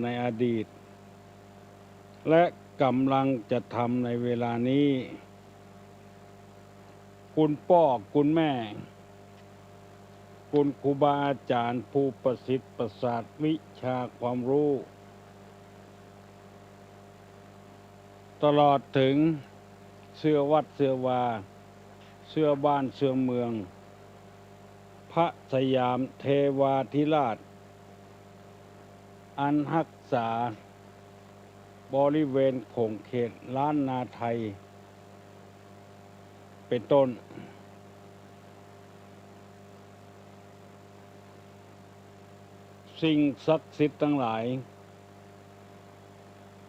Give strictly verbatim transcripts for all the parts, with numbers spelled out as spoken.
ในอดีต และกำลังจะทำในเวลานี้ คุณป้อคุณแม่ คุณครูบาอาจ๋ารย์ผู้ประสิทธิ์ประสาทวิชาความรู้ ตลอดเถิงเสื้อวัดเสื้อวา เสื้อบ้านเสื้อเมือง พระสยามเทวาธิราช อันฮักษาบริเวณขงเขตล้านนาไทย เป๋นต้น สิ่งศักดิ์สิทธิ์ตังหลาย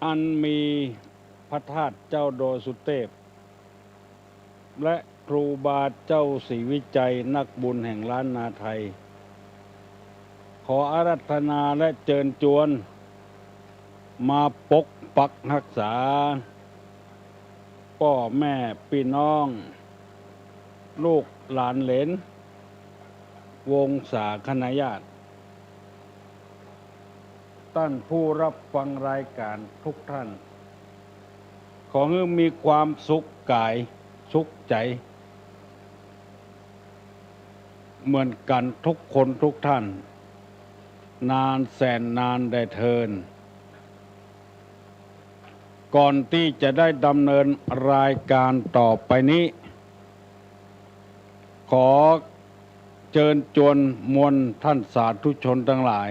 อันมีพระธาตุเจ้าดอยสุเตพ และครูบาเจ้าศรีวิชัยนักบุญแห่งล้านนาไทย ขออาราธนาและเจิญจวน มาปกปักฮักษา ป้อแม่ปี้น้อง ลูกหลานเหลน วงศาคณาญาติ ต้านผู้ฮับฟังรายก๋านทุกต้าน ขอหื้อมีความสุขก๋ายสุขใจ๋ เหมือนกั๋นทุกคนทุกต้าน นานแสนนานแด่เทิน ก่อนตี้จะได้ดำเนินรายก๋านต่อไปนี้ ขอเจิญจวนมวลต้านสาธุชนตังหลาย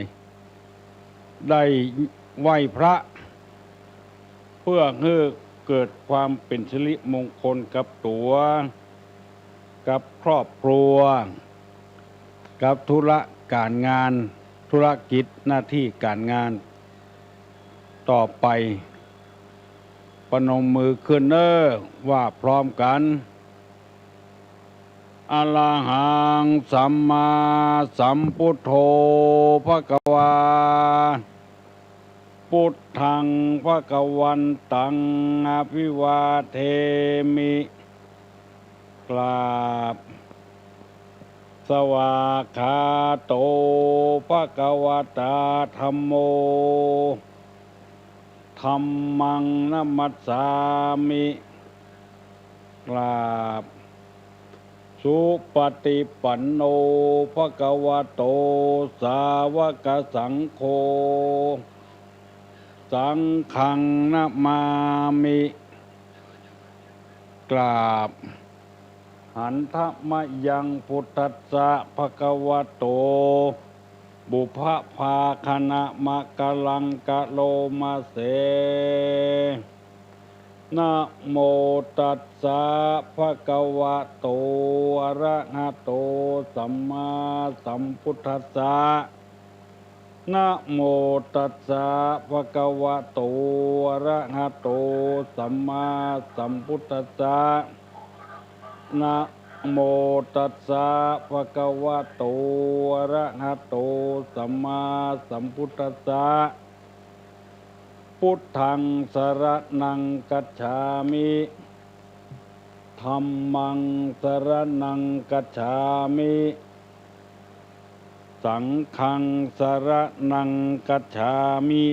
ได้ไหว้พระ เปื้อหื้อเกิดความเป๋นสิริมงคลกับตั๋ว กับครอบครัว กับธุระก๋านงาน ธุรกิจหน้าตี้ก๋านงาน ต่อไป ประนมมือขึ้นเน่อ ว่าพร้อมกั๋น อะระหัง สัมมาสัมพุทโธ ภะคะวา พุทธัง ภะคะวันตัง อะภิวาเทมิ กราบ สวากขาโต ภะคะวะตา ธัมโม ธัมมัง นะมัสสามิ กราบ สุปะติปันโน ภะคะวะโต สาวะกะสังโฆ สังฆัง นะมามิ กราบ หันทะมะยัง พุทธัสสะ ภะคะวะโต ปุพพะภาคะนะมะกะลังกะโลมะเส นะโมตัสสะ ภะคะวะโต อะระหะโต สัมมาสัมพุทธัสสะ นะโมตัสสะ ภะคะวะโต อะระหะโต สัมมาสัมพุทธัสสะ นะโมตัสสะ ภะคะวะโต อะระหะโต สัมมาสัมพุทธัสสะ พุทธัง สะระณัง กัจฉามิ ธัมมัง สะระณัง กัจฉามิ สังฆัง สะระณัง กัจฉามิ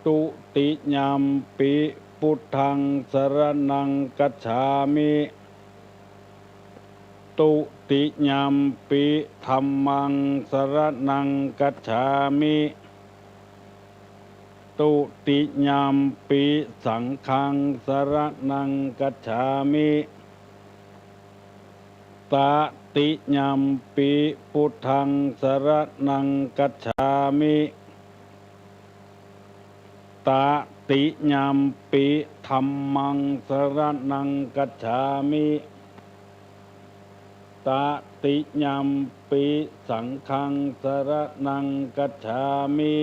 ตุติยัมปิ พุทธัง สะระณัง กัจฉามิ ตุติยัมปิ ธัมมัง สะระณัง กัจฉามิ ตุติยัมปิ สังฆัง สะระณัง กัจฉามิ ตะติยัมปิ พุทธัง สะระณัง กัจฉามิ ตะติยัมปิ ธัมมัง สะระณัง กัจฉามิ ตะติยัมปิ สังฆัง สะระณัง กัจฉามิ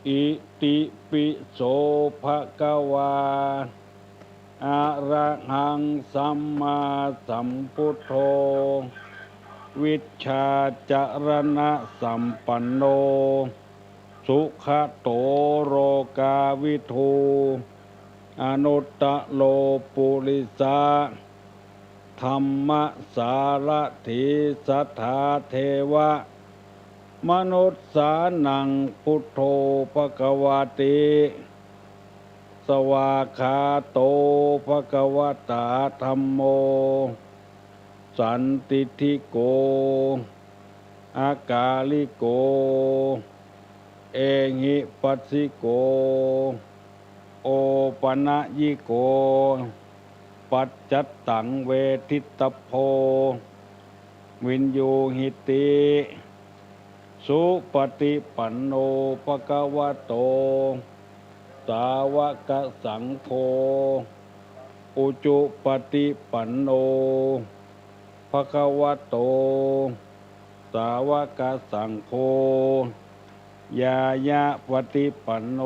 อิติปิโส ภะคะวา อะระหัง สัมมาสัมพุทโธ วิชชาจะระณะสัมปันโน สุขะโต โลกาวิทู อนุตตะโร ปุริสะ ธัมมะสารถี สัตถาเทวะ มนุสสานัง พุทโธ ภะคะวาติ สวากขาโต ภะคะวะตา ธัมโม สันทิฏฐิโก อากาลิโก เอหิปัสสิโก โอปะนะยิโก ปัจจัตตัง เวทิตะโพ วินยูหิติ สุปะติปันโน ภะคะวะโต สาวะกะสังโฆ อุจุปะติปันโน ภะคะวะโต สาวะกะสังโฆ ญาญะปะติปันโน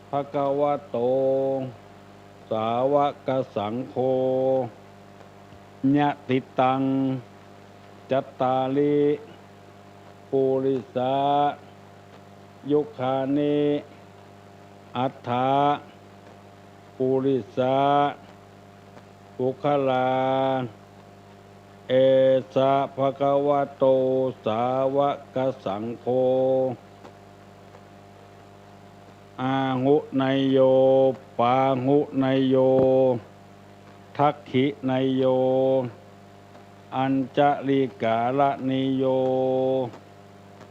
ภะคะวะโต สาวะกะสังโฆ ญะติตัง จัตตาริ ปุริสา ยุคคานิ อัตถะ ปุริสา ปุคคลา เอสะ ภะคะวะโต สาวะกะสังโฆ อาหุเนยโย ปาหุเนยโย ทักขิเนยโย อัญชะลีกะระณีโย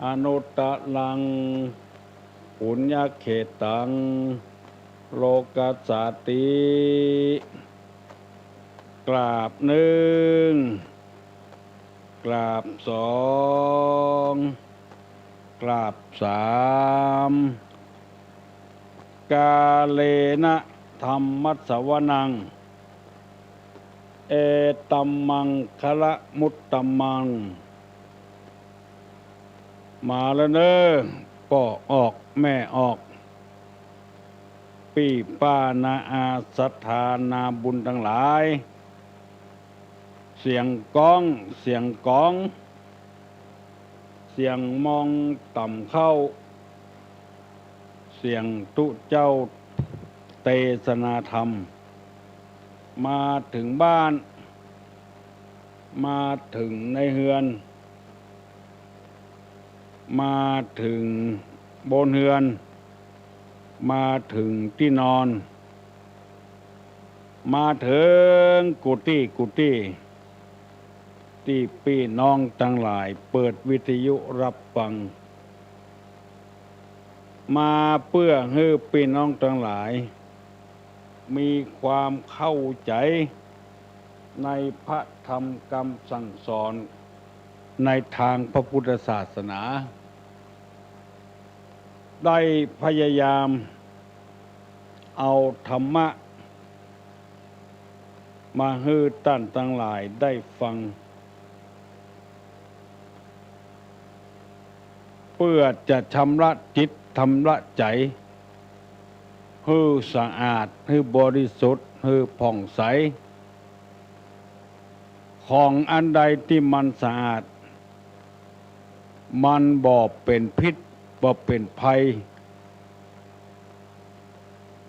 อนุตตะรัง ปุญญะเขตัง โลกัสสาติ กราบนึ่ง กราบสอง กราบสาม กาเลนะ ธัมมัสสวนัง เอตัมมังคะละมุตตะมัง มาแล้วเน้อ ป้อออกแม่ออก ปี้ป้าน้าอาศรัทธานาบุญตังหลาย เสียงก๊อง เสียงก๋อง เสียงมองต่ำเข้า เสียงตุ๊เจ้าเตสนาธรรม มาเถิงบ้าน มาเถิงในเฮือน มาเถิงบนเฮือน มาเถิงตี้นอน มาเถิงกู้ตี้กู้ตี้ ตี้ปี้น้องตังหลายเปิดวิทยุฮับฟัง มาเปื้อหื้อปี้น้องตังหลาย มีความเข้าใจ๋ในพระธรรมกำสั่งสอนในตางพระพุทธศาสนา ได้พยายามเอาธรรมะ มาหื้อต้านตังหลายได้ฟัง เปื้อจะชำระจิตชำระใจ๋ หื้อสะอาด หื้อบริสุทธิ์ หื้อผ่องใส ของอันใดตี้มันสะอาด มันบ่เป๋นพิษ บ่เป๋นภัย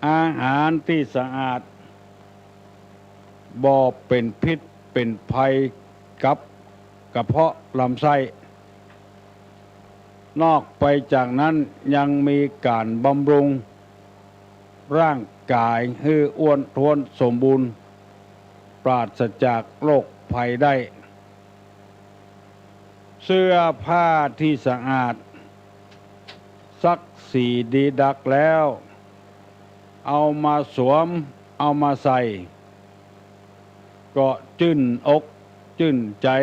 อาหารตี้สะอาด บ่เป๋นพิษเป๋นภัยกับกระเพาะลำไส้ นอกไปจากนั้นยังมีก๋านบำรุงร่างก๋ายหื้ออ้วนท้วนสมบูรณ์ ปราศจากโรคภัยได้ เสื้อผ้าตี้สะอาด ซักสีดีดักแล้ว เอามาสวม เอามาใส่ ก็จื้นอกจื้นใจ๋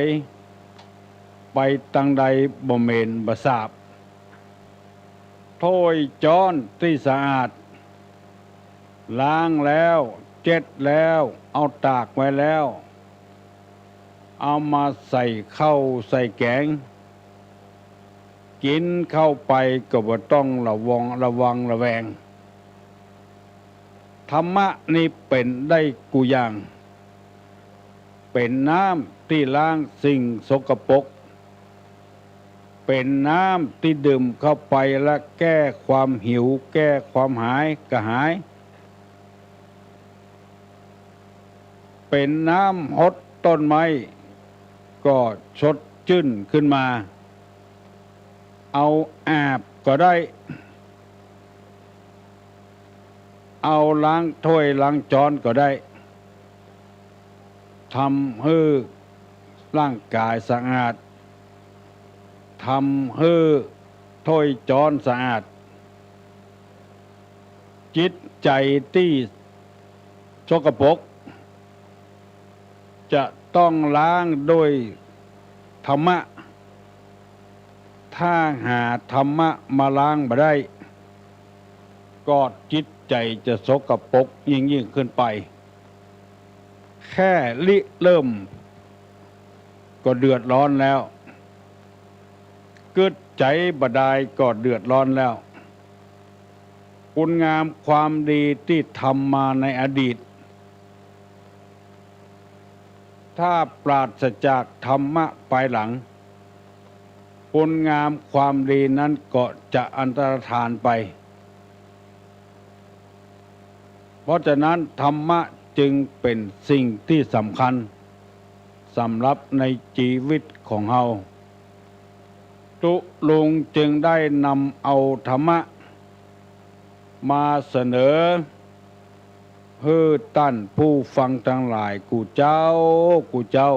ไปตังใดบ่เหม็นบ่สาบ ถ้วยจ๊อนตี้สะอาด ล้างแล้ว เจ๊ดแล้ว เอาตากไว้แล้ว เอามาใส่ข้าวใส่แก๋ง กิ๋นเข้าไปก็บ่ต้องระวัง ระวังระแวง ธรรมะนี้เป๋นได้กู้อย่าง เป๋นน้ำตี้ล้างสิ่งสกปรก เป๋นน้ำตี้ดื่มเข้าไปแล้วแก้ความหิว แก้ความหายกระหาย เป๋นน้ำฮดต้นไม้ ก็สดจื้นขึ้นมา เอาอาบก็ได้ เอาล้างถ้วยล้างจ๊อนก็ได้ ทำหื้อร่างก๋ายสะอาด ทำหื้อถ้วยจ๊อนสะอาด จิตใจ๋ตี้สกปรก จะต้องล้างโดยธรรมะ ถ้าหาธรรมะมาล้างบ่ได้ ก็จิตใจ๋จะสกปรกยิ่งๆ ขึ้นไป แค่ริเริ่มก็เดือดร้อนแล้ว กึ๊ดใจ๋บ่ดายก็เดือดร้อนแล้ว คุณงามความดีตี้ทำมาในอดีต ถ้าปราศจากธรรมะภายหลัง คุณงามความดีนั้นก็จะอันตรธานไป เพราะฉะนั้นธรรมะจึงเป๋นสิ่งตี้สำคัญสำหรับในจีวิตของเฮา ตุ๊ลุงจึงได้นำเอาธรรมะมาเสนอ หื้อต้านผู้ฟังตังหลายกู้เจ๊า กู้เจ๊า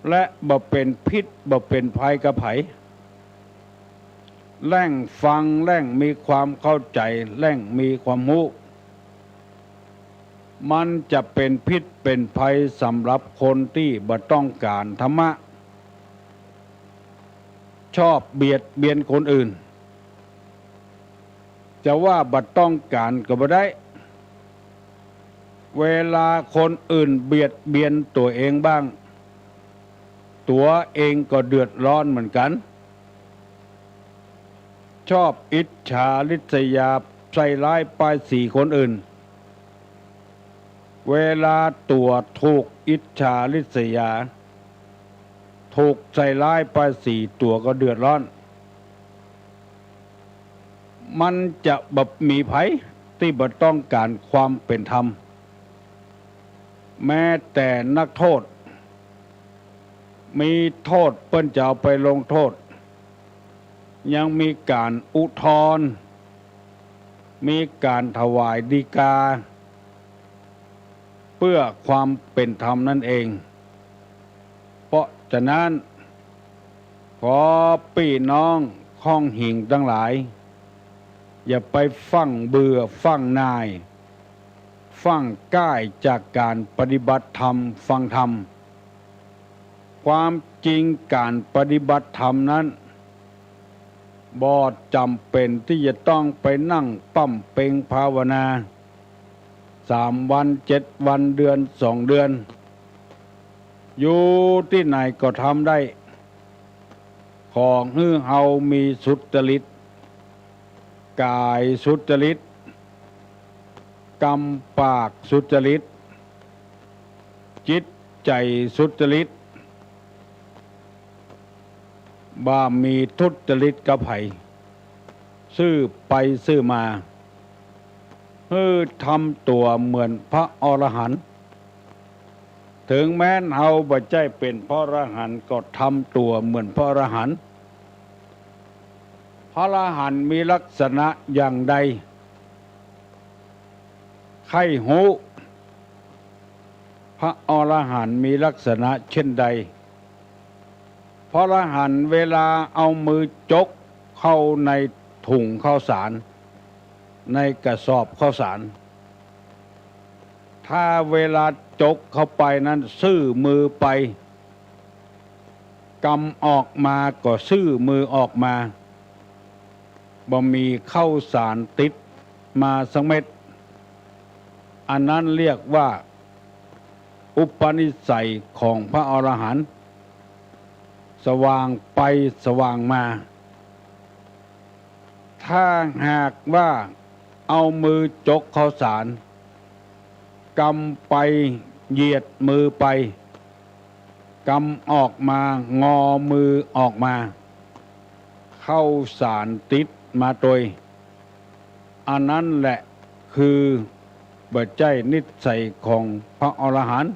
และบ่เป๋นพิษบ่เป๋นภัยกับใผ แล่งฟังแล่งมีความเข้าใจ๋ แล่งมีความฮู้ มันจะเป๋นพิษเป๋นภัยสำหรับคนตี้บ่ต้องก๋านธรรมะ ชอบเบียดเบียนคนอื่น จะว่าบ่ต้องก๋านก็บ่ได้ เวลาคนอื่นเบียดเบียนตั๋วเองบ้าง ตั๋วเองก็เดือดร้อนเหมือนกั๋น ชอบอิจฉาริษยา ใส่ร้ายป้ายสีคนอื่น เวลาตั๋วถูกอิจฉาริษยา ถูกใส่ร้ายป้ายสี ตั๋วก็เดือดร้อน มันจะบ่มีใผตี้บ่ต้องก๋านความเป๋นธรรม แม้แต่นักโทษ มีโทษเปิ้นจะเอาไปลงโทษ ยังมีก๋านอุทธรณ์ มีก๋านถวายฎีกา เปื้อความเป๋นธรรมนั้นเอง เพราะฉะนั้น ขอปี้น้องค่องหิงตังหลาย อย่าไปฟั่งเบื่อฟั่งหน่าย ฟั่งก้ายจากก๋านปฏิบัติธรรมฟังธรรม ความจริงก๋านปฏิบัติธรรมนั้น บ่จ๋ำเป๋นตี้จะต้องไปนั่งป้ำเป็งภาวนา สามวัน เจ็ดวัน เดือน สองเดือน อยู่ตี้ไหนก็ทำได้ ขอหื้อเฮามีสุจริต ก๋ายสุจริต กำปากสุจริต จิตใจ๋สุจริต บ่มีทุจริตกับใผ ซื่อไปซื่อมา หื้อทำตั๋วเหมือนพระอรหันต์ เถิงแม้นเฮาบ่ใจ้เป๋นพระอรหันต์ ก็ทำตั๋วเหมือนพระอรหันต์ พระอรหันต์มีลักษณะอย่างใด ใค่ฮู้ พระอรหันต์มีลักษณะเช่นใด พระอรหันต์เวลาเอามือจกเข้าในถุงข้าวสาร ในกระสอบข้าวสาร ถ้าเวลาจกเข้าไปนั้นซื่อมือไป กำออกมาก็ซื่อมือออกมา บ่มีข้าวสารติดมาสักเม็ด อันนั้นเรียกว่าอุปนิสัยของพระอรหันต์ สว่างไปสว่างมา ถ้าหากว่าเอามือจกข้าวสาร กำไปเหยียดมือไป กำออกมางอมือออกมา ข้าวสารติดมาตวย อันนั้นแหละคือบ่ใจ้นิสัยของพระอรหันต์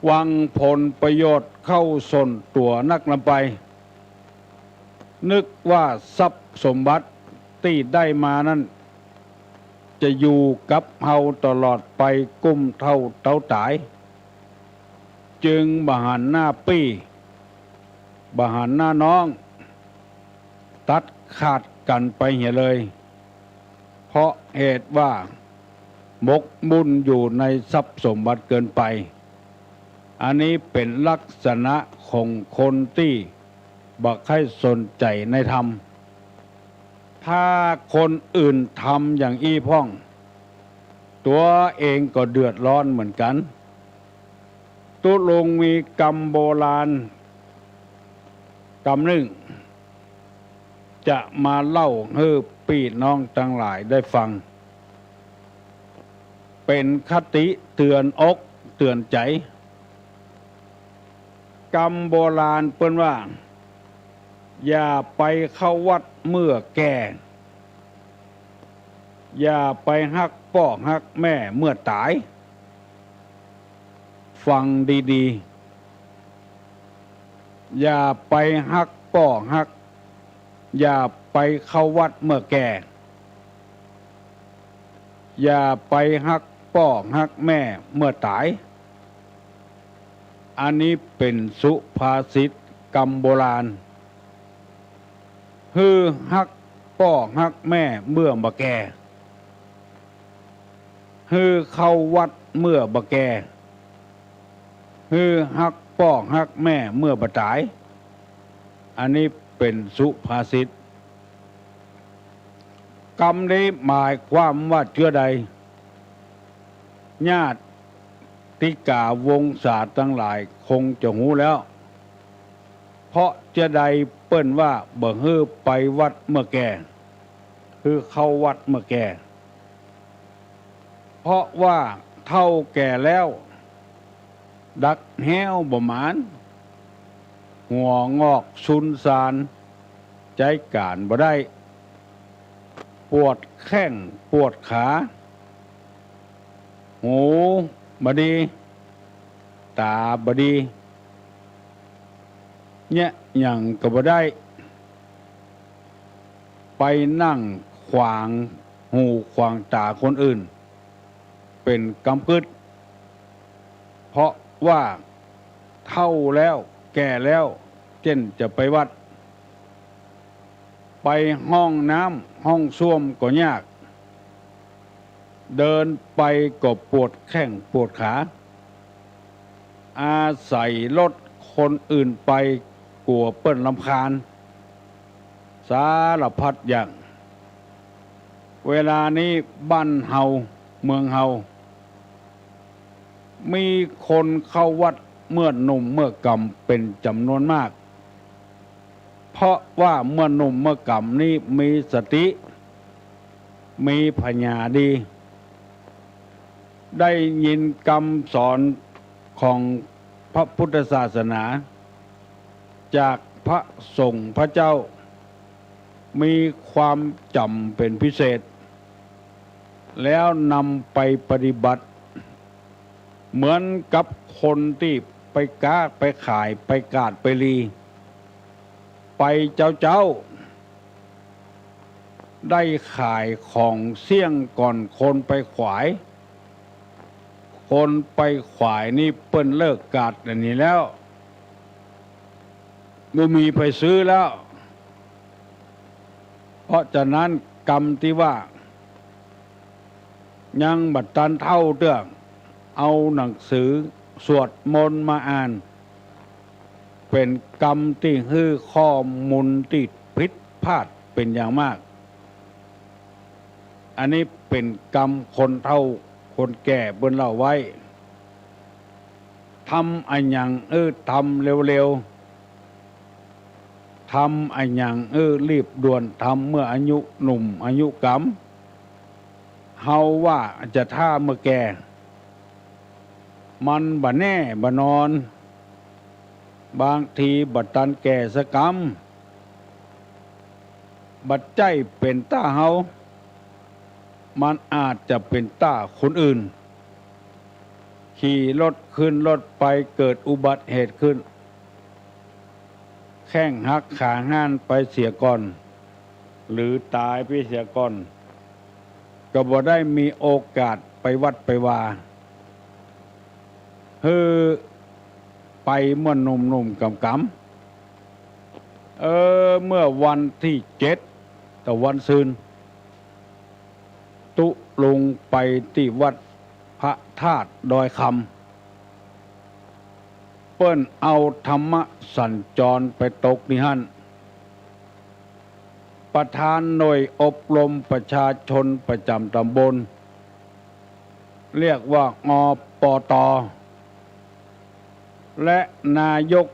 หวังผลประโยชน์เข้าส่วนตั๋วนักลำไป นึกว่าทรัพย์สมบัติตี้ได้มานั้น จะอยู่กับเฮาตลอดไปกู้เฒ่าเต๋าต๋าย จึงบ่หันหน้าปี้ บ่หันหน้าน้อง ตัดขาดกั๋นไปเหียเลย เพราะเหตุว่าหมกมุ่นอยู่ในทรัพย์สมบัติเกินไป อันนี้เป๋นลักษณะของคนตี้บ่ใค่สนใจ๋ในธรรม ถ้าคนอื่นทำอย่างอี้พ่อง ตั๋วเองก็เดือดร้อนเหมือนกั๋น ตุ๊ลุงมีกำโบราณกำนึ่ง จะมาเล่าหื้อปี้น้องตังหลายได้ฟัง เป๋นคติเตื๋อนอกเตื๋อนใจ๋ กำโบราณเปิ้นว่า อย่าไปเข้าวัดเมื่อแก่ อย่าไปฮักป้อฮักแม่เมื่อต๋าย ฟังดีๆ อย่าไปฮักป้อฮัก อย่าไปเข้าวัดเมื่อแก่ อย่าไปฮักป้อฮักแม่เมื่อต๋าย อันนี้เป๋นสุภาษิตกำโบราณ หื้อฮักป้อฮักแม่เมื่อบ่แก่ หื้อเข้าวัดเมื่อบ่แก่ หื้อฮักป้อฮักแม่เมื่อบ่ต๋าย อันนี้เป๋นสุภาษิต กำนี้หมายความว่าเจื้อใด ญาติกาวงศาตังหลายคงจะฮู้แล้ว เพราะเจื้อใดเปิ้นว่าบ่หื้อไปวัดเมื่อแก่ หื้อเข้าวัดเมื่อแก่ เพราะว่าเฒ่าแก่แล้ว ดักแฮ้วบ่หมาน หัวงอกซุนซาน ใจ๊ก๋านบ่ได้ ปวดแข้งปวดขา หูบ่ดี ต๋าบ่ดี เยียะหยังก็บ่ได้ ไปนั่งขวางหูขวางต๋าคนอื่น เป๋นกำกึ๊ด เพราะว่าเฒ่าแล้วแก่แล้ว เจ้นจะไปวัด ไปห้องน้ำห้องส้วมก็ยาก เดินไปก็ปวดแข้งปวดขา อาศัยรถคนอื่นไป กั๋วเปิ้นรำคาญ สารพัดอย่าง เวลานี้บ้านเฮาเมืองเฮา มีคนเข้าวัดเมื่อหนุ่มเมื่อกำเป๋นจ๋ำนวนมาก เพราะว่าเมื่อหนุ่มเมื่อกำนี้มีสติ มีผญาดี ได้ยินกำสอนของพระพุทธศาสนา จากพระสงฆ์พระเจ้า มีความจ๋ำเป๋นพิเศษ แล้วนำไปปฏิบัติ เหมือนกับคนตี้ไปก๊าไปขาย ไปกาดไปลี ไปเจ๊าๆ ได้ขายของเสี้ยงก่อนคนไปขวาย คนไปขวายนี่เปิ้นเลิกกาดอันนี้แล้ว บ่มีใผซื้อแล้ว เพราะฉะนั้นกำตี้ว่า ยังบ่ตันเฒ่าเตื้อ เอาหนังสือสวดมนต์มาอ่าน เป๋นกำตี้หื้อข้อมูลตี้ผิดพลาดเป๋นอย่างมาก อันนี้เป๋นกำคนเฒ่าคนแก่เปิ้นเล่าไว้ ทำอะหยังเออทำเร็วๆ ทำอะหยังเออรีบด่วนทำเมื่ออายุหนุ่มอายุกำ เฮาว่าจะถ้าเมื่อแก่ มันบ่แน่บ่นอน บางทีบ่ตันแก่สะกำ บ่ใจ้เป๋นต้าเฮา มันอาจจะเป๋นต้าคนอื่น ขี่รถขึ้นรถไปเกิดอุบัติเหตุขึ้น แข แข้งหักขาห้านไปเสียก่อน หรือต๋ายไปเสียก่อน ก็บ่ได้มีโอกาสไปวัดไปวา หื้อไปเมื่อหนุ่มๆ ก๋ำๆ เออ เมื่อวันตี้เจ็ด ตะวันซืน ตุ๊ลุงไปตี้วัดพระธาตุดอยคำ เปิ้นเอาธรรมสัญจรไปตกตี้หั้น ประธานหน่วยอบรมประชาชนประจ๋ำต๋ำบล เรียกว่า อปต. และนายก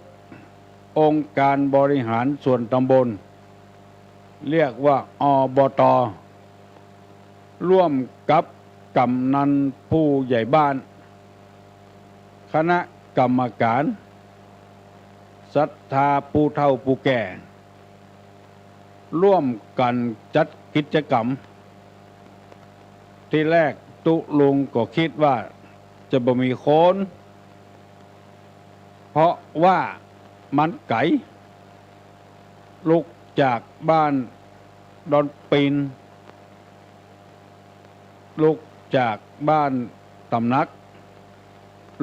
องค์การบริหารส่วนตำบล เรียกว่า อบต. ร่วมกับกำนันผู้ใหญ่บ้าน คณะกรรมการ ศรัทธาผู้เฒ่าผู้แก่ ร่วมกั๋นจัดกิจกรรม ทีแรกตุ๊ลุงก็กึ๊ดว่าจะบ่มีคน เพราะว่ามันไก๋ ลุกจากบ้านดอนปีน ลุกจากบ้านต๋ำหนัก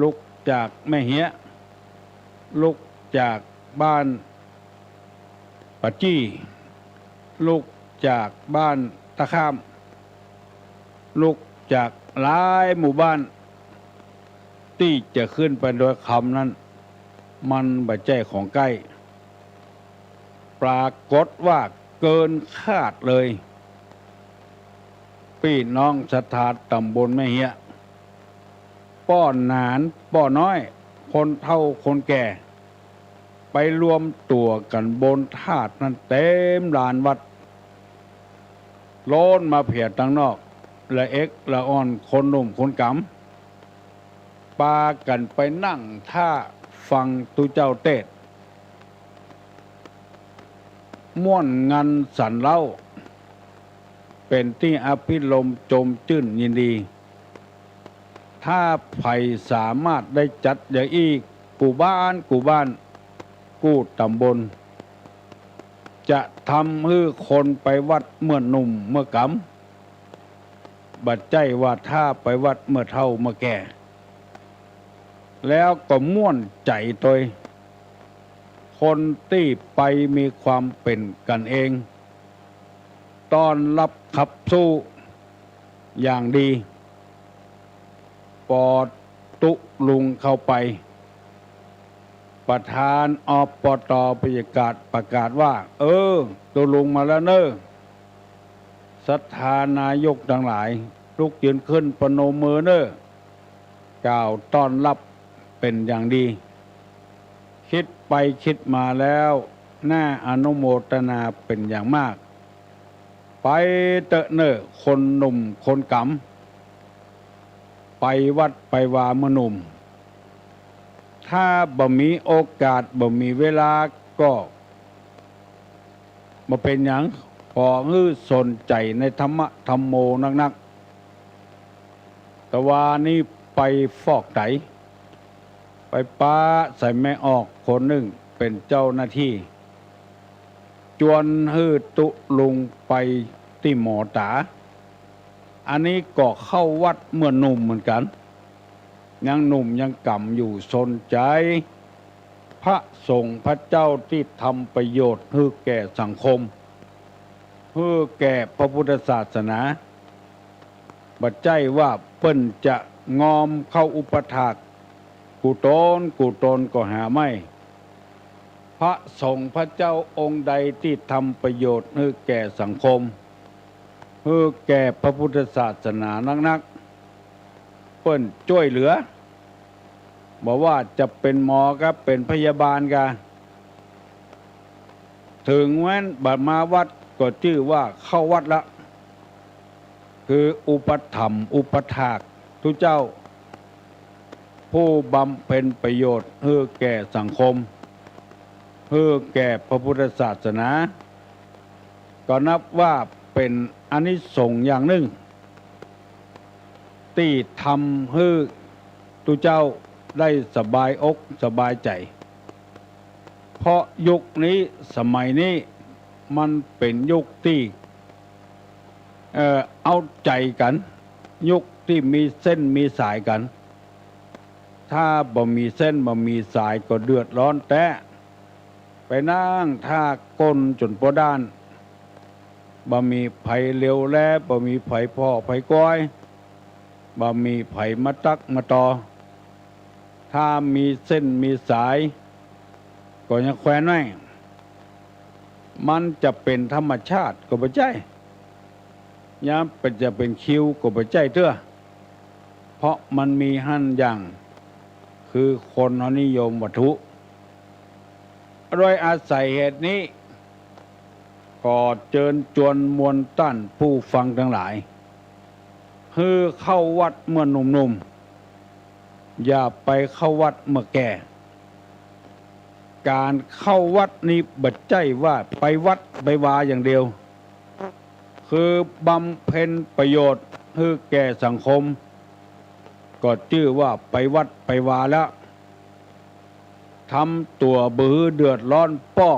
ลุกจากแม่เฮียะ ลุกจากบ้านป่าจี้ ลุกจากบ้านตะข้าม ลุกจากหลายหมู่บ้าน ตี้จะขึ้นไปดอยคำนั้น มันบ่ใจ้ของใก้ ปรากฏว่าเกินคาดเลย ปี้น้องศรัทธาต๋ำบลแม่เฮียะ ป้อหนานป้อน้อย คนเฒ่าคนแก่ ไปรวมตั๋วกั๋นบนธาตุนั้นเต๋มลานวัด ล้นมาเผียตังนอก ละเอ็กละอ่อน คนหนุ่มคนก๋ำ ปากั๋นไปนั่งถ้าฟังตุ๊เจ้าเตสน์ ม่วนงันสรรเล้า เป๋นตี้อภิรมย์จมจื้นยินดี ถ้าใผสามารถได้จัดอย่างอี้ กู้บ้านกู้บ้าน กู้ต๋ำบล จะทำหื้อคนไปวัดเมื่อหนุ่มเมื่อก๋ำ บ่ใจ้ว่าถ้าไปวัดเมื่อเฒ่าเมื่อแก่ แล้วก็ม่วนใจ๋ตวย คนตี้ไปมีความเป๋นกั๋นเอง ต้อนฮับขับสู้อย่างดี ปอตุ๊ลุงเข้าไป ประธาน อปต. ประกาศ ประกาศว่า เออ ตุ๊ลุงมาแล้วเน่อ ศรัทธานายกตังหลาย ลุกยืนขึ้นประนมมือเน่อ กล่าวต้อนฮับเป๋นอย่างดี กึ๊ดไปกึ๊ดมาแล้ว น่าอนุโมทนาเป๋นอย่างมาก ไปเต๊อะเน่อ คนหนุ่มคนก๋ำ ไปวัดไปวาเมื่อหนุ่ม ถ้าบ่มีโอกาส บ่มีเวลาก็ บ่เป๋นหยัง ขอหื้อสนใจ๋ในธรรมะธัมโมนักๆ ตะวานี้ไปฟอกไต ไปปะใส่แม่ออกคนนึ่งเป๋นเจ้าหน้าตี้ จวนหื้อตุ๊ลุงไปตี้หมอต๋า อันนี้ก็เข้าวัดเมื่อหนุ่มเหมือนกั๋น ยังหนุ่มยังก๋ำอยู่ สนใจ๋พระสงฆ์พระเจ้าตี้ทำประโยชน์หื้อแก่สังคม หื้อแก่พระพุทธศาสนา บ่ใจ้ว่าเปิ้นจะงอมเข้าอุปถาก กู้ต๋นกู้ต๋นก็หาไม่ พระสงฆ์พระเจ้าองค์ใดตี้ทำประโยชน์หื้อแก่สังคม หื้อแก่พระพุทธศาสนานักๆ เปิ้นจ้วยเหลือ บ่ว่าจะเป๋นหมอกา เป๋นพยาบาลกา เถิงแม้นบ่มาวัดก็จื้อว่าเข้าวัดละ คืออุปถัมภ์อุปถากตุ๊เจ้า ผู้บำเพ็ญประโยชน์หื้อแก่สังคม หื้อแก่พระพุทธศาสนา ก็นับว่าเป๋นอานิสงส์อย่างนึ่ง ตี้ทำหื้อตุ๊เจ้าได้สบายอกสบายใจ๋ เพราะยุคนี้สมัยนี้มันเป๋นยุคตี้ เอ่อ เอาใจ๋กั๋น ยุคตี้มีเส้นมีสายกั๋น ถ้าบ่มีเส้นบ่มีสายก็เดือดร้อนแต๊ ไปนั่งถ้าก้นจ๋นป้อด้าน บ่มีใผเหลียวแล บ่มีใผผ่อใผกอย บ่มีใผมาตั๊กมาต่อ ถ้ามีเส้นมีสาย ก็ยังแควนไว้ มันจะเป๋นธรรมชาติก็บ่ใจ้ ยามเป๋นจะเป๋นคิวก็บ่ใจ้เตื้อ เพราะมันมีหั้นอย่าง คือคนเฮานิยมวัตถุ โดยอาศัยเหตุนี้ ขอเจิญจวนมวลต้านผู้ฟังตังหลาย หื้อเข้าวัดเมื่อหนุ่มๆ อย่าไปเข้าวัดเมื่อแก่ ก๋านเข้าวัดนี้บ่ใจ้ว่าไปวัดไปวาอย่างเดียว คือบำเพ็ญประโยชน์หื้อแก่สังคม ก็จื้อว่าไปวัดไปวาแล้ว ทำตั๋วบ่หื้อเดือดร้อนป้อ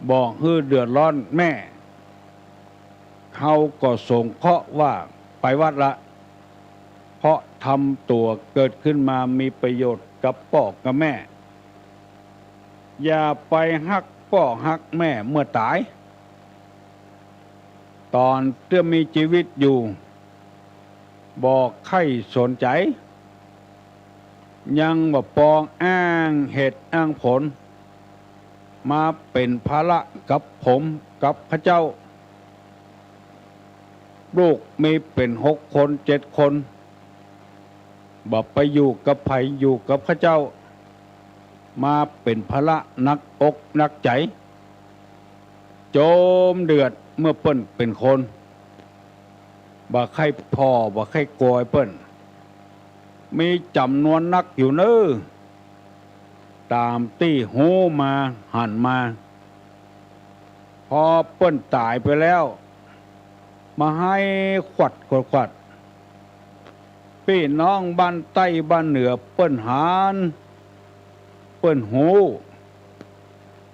บ่หื้อเดือดร้อนแม่ เฮาก็สงเคราะห์ว่าไปวัดละ เพราะทำตั๋วเกิดขึ้นมามีประโยชน์กับป้อกับแม่ อย่าไปฮักป้อฮักแม่เมื่อต๋าย ต๋อนเตื้อมีจีวิตอยู่ บ่ใค่สนใจ๋ ยังบ่ปองอ้างเหตุอ้างผล มาเป๋นภาระกับผมกับข้าเจ้า ลูกมีเป๋นหกคนเจ็ดคน บ่ไปอยู่กับใผ อยู่กับข้าเจ้า มาเป๋นภาระหนักอกหนักใจ๋ โจมเดือดเมื่อเปิ้นเป๋นคน บ่ใค่ผ่อ บ่ใค่กอยเปิ้น มีจ๋ำนวนนักอยู่เน้อ ต๋ามตี้ฮู้มาหันมา พอเปิ้นต๋ายไปแล้ว มาไห้ขวัดขวัดขวัด ปี้น้องบ้านใต้บ้านเหนือเปิ้นหัน เปิ้นฮู้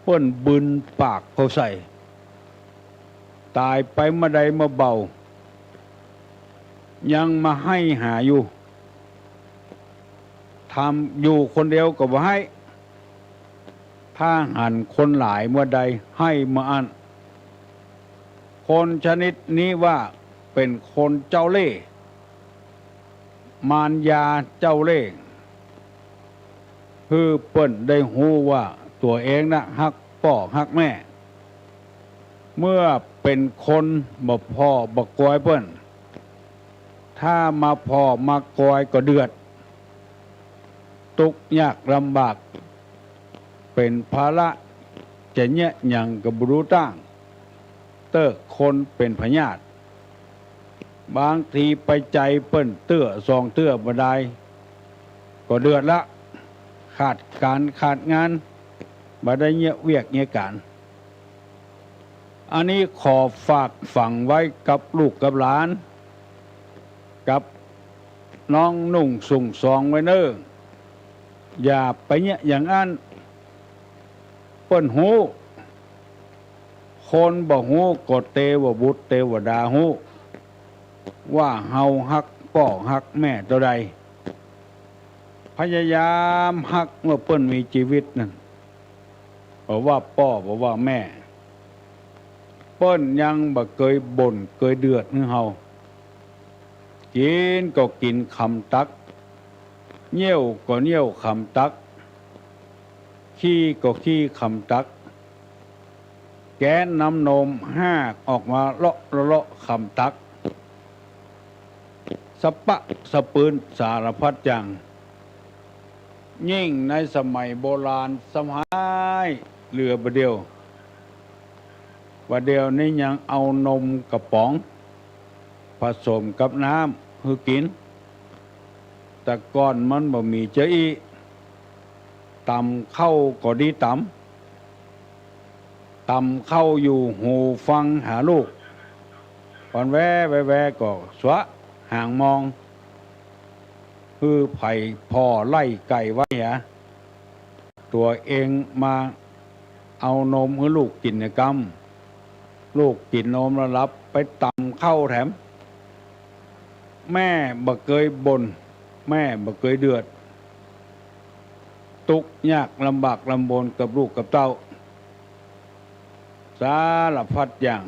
เปิ้นบึนปากเข้าใส่ ต๋ายไปเมื่อใดเมื่อเบา ยังมาไห้หาอยู่ ทำอยู่คนเดียวก็บ่ไห้ ถ้าหันคนหลายเมื่อใดไห้เมื่ออั้น คนชนิดนี้ว่าเป๋นคนเจ้าเล่ห์ มารยาเจ้าเล่ห์ หื้อเปิ้นได้ฮู้ว่าตั๋วเองน่ะฮักป้อฮักแม่ เมื่อเป๋นคนบ่ผ่อบ่กอยเปิ้น ถ้ามาผ่อมากอยก็เดือด ตุ๊กข์ยากลำบาก เป๋นภาระ จะเยียะหยังก็บ่ฮู้ตั้ง เต๊อะคนเป๋นพยาธิ บางทีไปใจ๋เปิ้นเตื้อสองเตื้อบ่ดาย ก็เดือดละ ขาดก๋านขาดงาน บ่ได้เยียะเวียกเยียะก๋าน อันนี้ขอฝากฝังไว้กับลูกกับหลาน กับน้องนุ่งสุงสองไว้เน้อ อย่าไปเยียะอย่างอั้น เปิ้นฮู้ คนบ่ฮู้ก็เตวบุตรเตวดาฮู้ ว่าเฮาฮักป้อฮักแม่เต้าใด พยายามฮักเมื่อเปิ้นมีจีวิตนั่น บ่ว่าป้อบ่ว่าแม่ เปิ้นยังบ่เกยบ่นเกยเดือดหื้อเฮา กิ๋นก็กิ๋นคำตั๊ก เยี่ยวก็เยี่ยวคำตั๊ก ขี้ก็ขี้คำตั๊ก แก๊สน้ำนมฮากออกมาเลาะเลาะเลาะคำตั๊ก สะปะสะปืนสารพัดอย่าง ยิ่งในสมัยโบราณซ้ำฮ้ายเหลือบ่าเดี่ยว บ่าเดี่ยวนี้ยังเอานมกระป๋องผสมกับน้ำหื้อกิ๋น แต่ก่อนมันบ่มีเจ้าอี้ ต๋ำข้าวก็ดีต๋ำ ต๋ำข้าวอยู่หูฟังหาลูก วันแวแวแวก็สวะหางมอง หื้อใผผ่อไล่ไก่ไว้หา ตั๋วเองมาเอานมหื้อลูกกิ๋นเนี่ยกำ ลูกกิ๋นนมแล้วหลับ ไปต๋ำเข้าแถม แม่บ่เกยบ่น แม่บ่เกยเดือด ตุ๊กยากลำบากลำบนกับลูกกับเต้า สารพัดอย่าง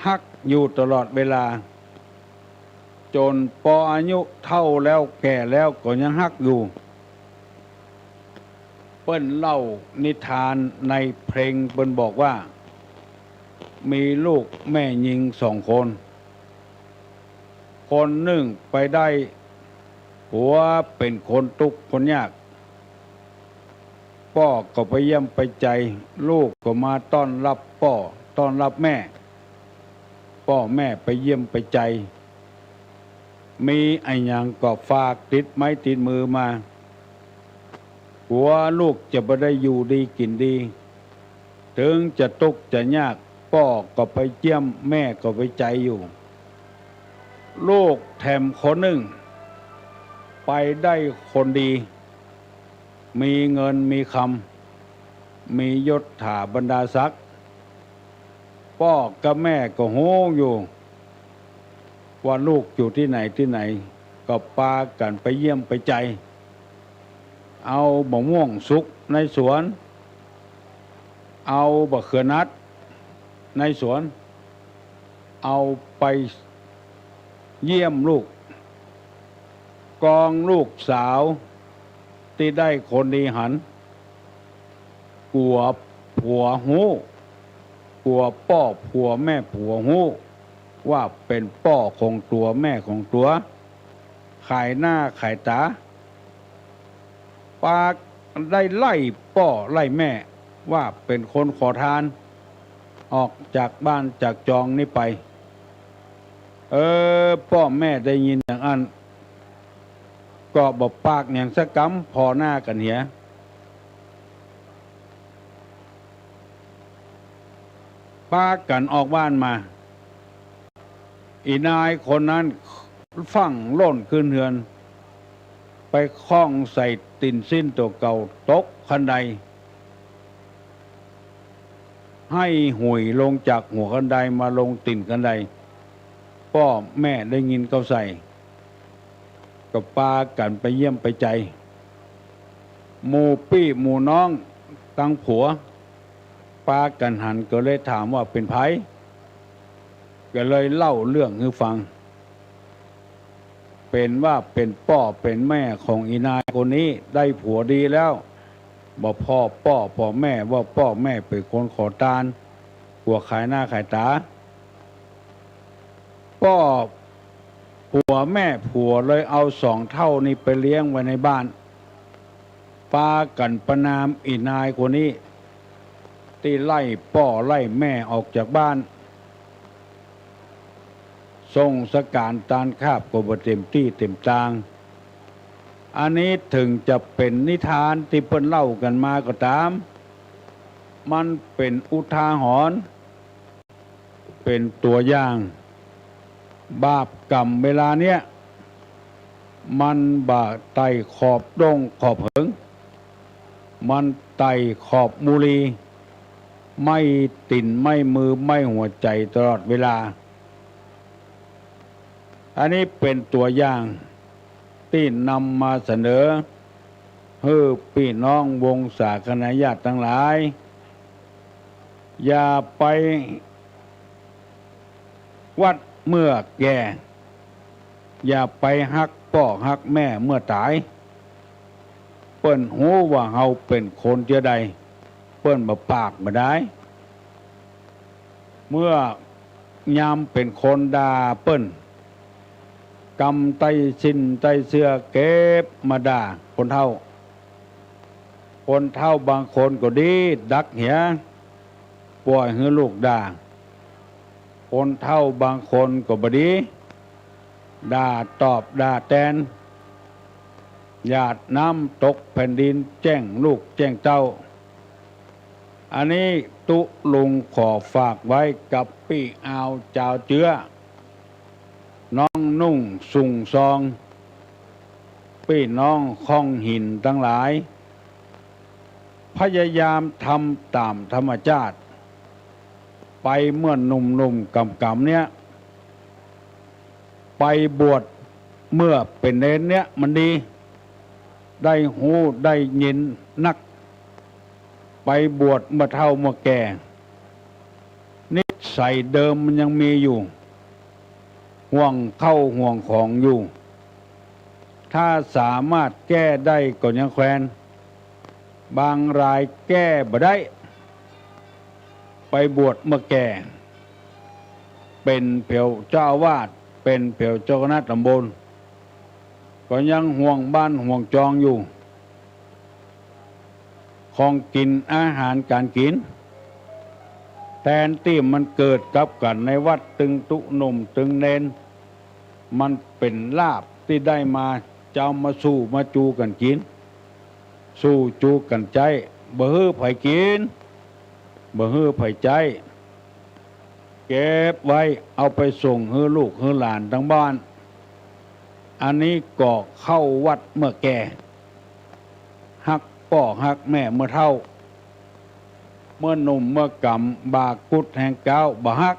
ฮักอยู่ตลอดเวลา จ๋นปออายุเฒ่าแล้วแก่แล้วก็ยังฮักอยู่ เปิ้นเล่านิทานในเพลง เปิ้นบอกว่า มีลูกแม่ญิงสองคน คนนึ่งไปได้ผัวเป๋นคนตุ๊กคนยาก ป้อก็ไปเยี่ยมไปใจ๋ ลูกก็มาต้อนรับป้อต้อนรับแม่ ป้อแม่ไปเยี่ยมไปใจ๋ มีอะหยังก็ฝากติดไม้ติดมือมา กั๋วลูกจะบ่ได้อยู่ดีกิ๋นดี เถิงจะตุ๊กจะยาก ป้อก็ไปเยี่ยม แม่ก็ไปใจ๋อยู่ ลูกแถมคนนึ่ง ไปได้คนดี มีเงินมีคำ มียศถาบรรดาศักดิ์ ป้อกับแม่ก็ฮู้อยู่ ว่าลูกอยู่ตี้ไหนตี้ไหน ก็ปากั๋นไปเยี่ยมไปใจ๋ เอาบ่าม่วงสุกในสวน เอาบ่าเขือนัดในสวน เอาไปเยี่ยมลูก กองลูกสาวตี้ได้คนดีหัน กั๋วผัวฮู้ กั๋วป้อผัวแม่ผัวฮู้ ว่าเป๋นป้อของตั๋วแม่ของตั๋ว ขายหน้าขายต๋า ปากั๋นได้ไล่ป้อไล่แม่ ว่าเป๋นคนขอทาน ออกจากบ้านจากจองนี้ไป เออ ป้อแม่ได้ยินอย่างอั้น ก็บ่ปากหยังสักกำ ผ่อหน้ากั๋นเหีย ปากั๋นออกบ้านมา อี่นายคนนั้นฟั่งล่นขึ้นเฮือน ไปข้องใส่ตี๋นซิ้นตั๋วเก่า ตกคันได ไห้หุยลงจากหัวคันไดมาลงตี๋นคันได ป้อแม่ได้ยินเข้าใส่ ก็ปากั๋นไปเยี่ยมไปใจ๋ หมู่ปี้หมู่น้องตังผัว ปากั๋นหันก็เลยถามว่าเป๋นใผ ก็เลยเล่าเรื่องหื้อฟัง เป๋นว่าเป๋นป้อเป๋นแม่ของอี่นายคนนี้ ได้ผัวดีแล้ว บ่ผ่อป้อผ่อแม่ ว่าป้อแม่เป๋นคนขอตาน กั๋วขายหน้าขายต๋า ป้อผัวแม่ผัวเลยเอาสองเฒ่านี้ไปเลี้ยงไว้ในบ้าน ปากั๋นประณามอี่นายคนนี้ ตี้ไล่ป้อไล่แม่ออกจากบ้าน ส่งสก๋านตานคาบก็บ่เต๋มตี้เต๋มตาง อันนี้เถิงจะเป๋นนิทานตี้เปิ้นเล่ากั๋นมาก็ต๋าม มันเป๋นอุทาหรณ์ เป๋นตั๋วอย่าง บาปกรรมเวลาเนี้ย มันบ่าไต่ขอบด้งขอบเหิง มันไต่ขอบมูลี ไหม้ตี๋นไหม้มือไหม้หัวใจ๋ตลอดเวลา อันนี้เป๋นตั๋วอย่างตี้นำมาเสนอ หื้อปี้น้องวงศาคณาญาติตังหลาย อย่าไปหวัดเมื่อแก่ อย่าไปฮักป้อฮักแม่เมื่อต๋าย เปิ้นฮู้ว่าเฮาเป๋นคนเจื้อใด เปิ้นบ่ปากบ่ดาย เมื่อยามเป๋นคนด่าเปิ้น กำไต้สิ้นไต้เสื้อเก็บมาด่าคนเฒ่า คนเฒ่าบางคนก็ดีดักเหีย ป่อยหื้อลูกด่า คนเฒ่าบางคนก็บ่ดี ด่าตอบด่าแตน หยาดน้ำตกแผ่นดินแจ้งลูกแจ้งเต้า อันนี้ตุ๊ลุงขอฝากไว้กับปี้อาวจาวเจื้อ น้องนุ่งสุงซอง ปี้น้องข้องหินตังหลาย พยายามทำต๋ามธรรมจาติ ไปเมื่อหนุ่มๆ ก๋ำๆ เนี่ย ไปบวชเมื่อเป๋นเณรเนี่ยมันดี ได้ฮู้ได้ยินนัก ไปบวชเมื่อเฒ่าเมื่อแก่ นิสัยเดิมมันยังมีอยู่ ห่วงข้าวห่วงของอยู่ ถ้าสามารถแก้ได้ก็ยังแควน บางรายแก้บ่ได้ ไปบวชเมื่อแก่ เป๋นเผียวเจ้าอาวาส เป๋นเผียวเจ้าคณะตำบล ก็ยังห่วงบ้านห่วงจองอยู่ ของกิ๋นอาหารก๋านกิ๋น แตนตี้มันเกิดกับกั๋นในวัดตึงตุ๊หนุ่มตึงเณร มันเป๋นลาภตี้ได้มา จะเอามาสู่มาจูกั๋นกิ๋น สู่จูกั๋นใจ๊ บ่หื้อใผกิ๋น บ่หื้อใผใจ๊ เก็บไว้เอาไปส่งหื้อลูกหื้อหลานตังบ้าน อันนี้ก็เข้าวัดเมื่อแก่ ฮักป้อฮักแม่เมื่อเฒ่า เมื่อหนุ่มเมื่อก๋ำบ่ากุดแฮงก้าวบ่ฮัก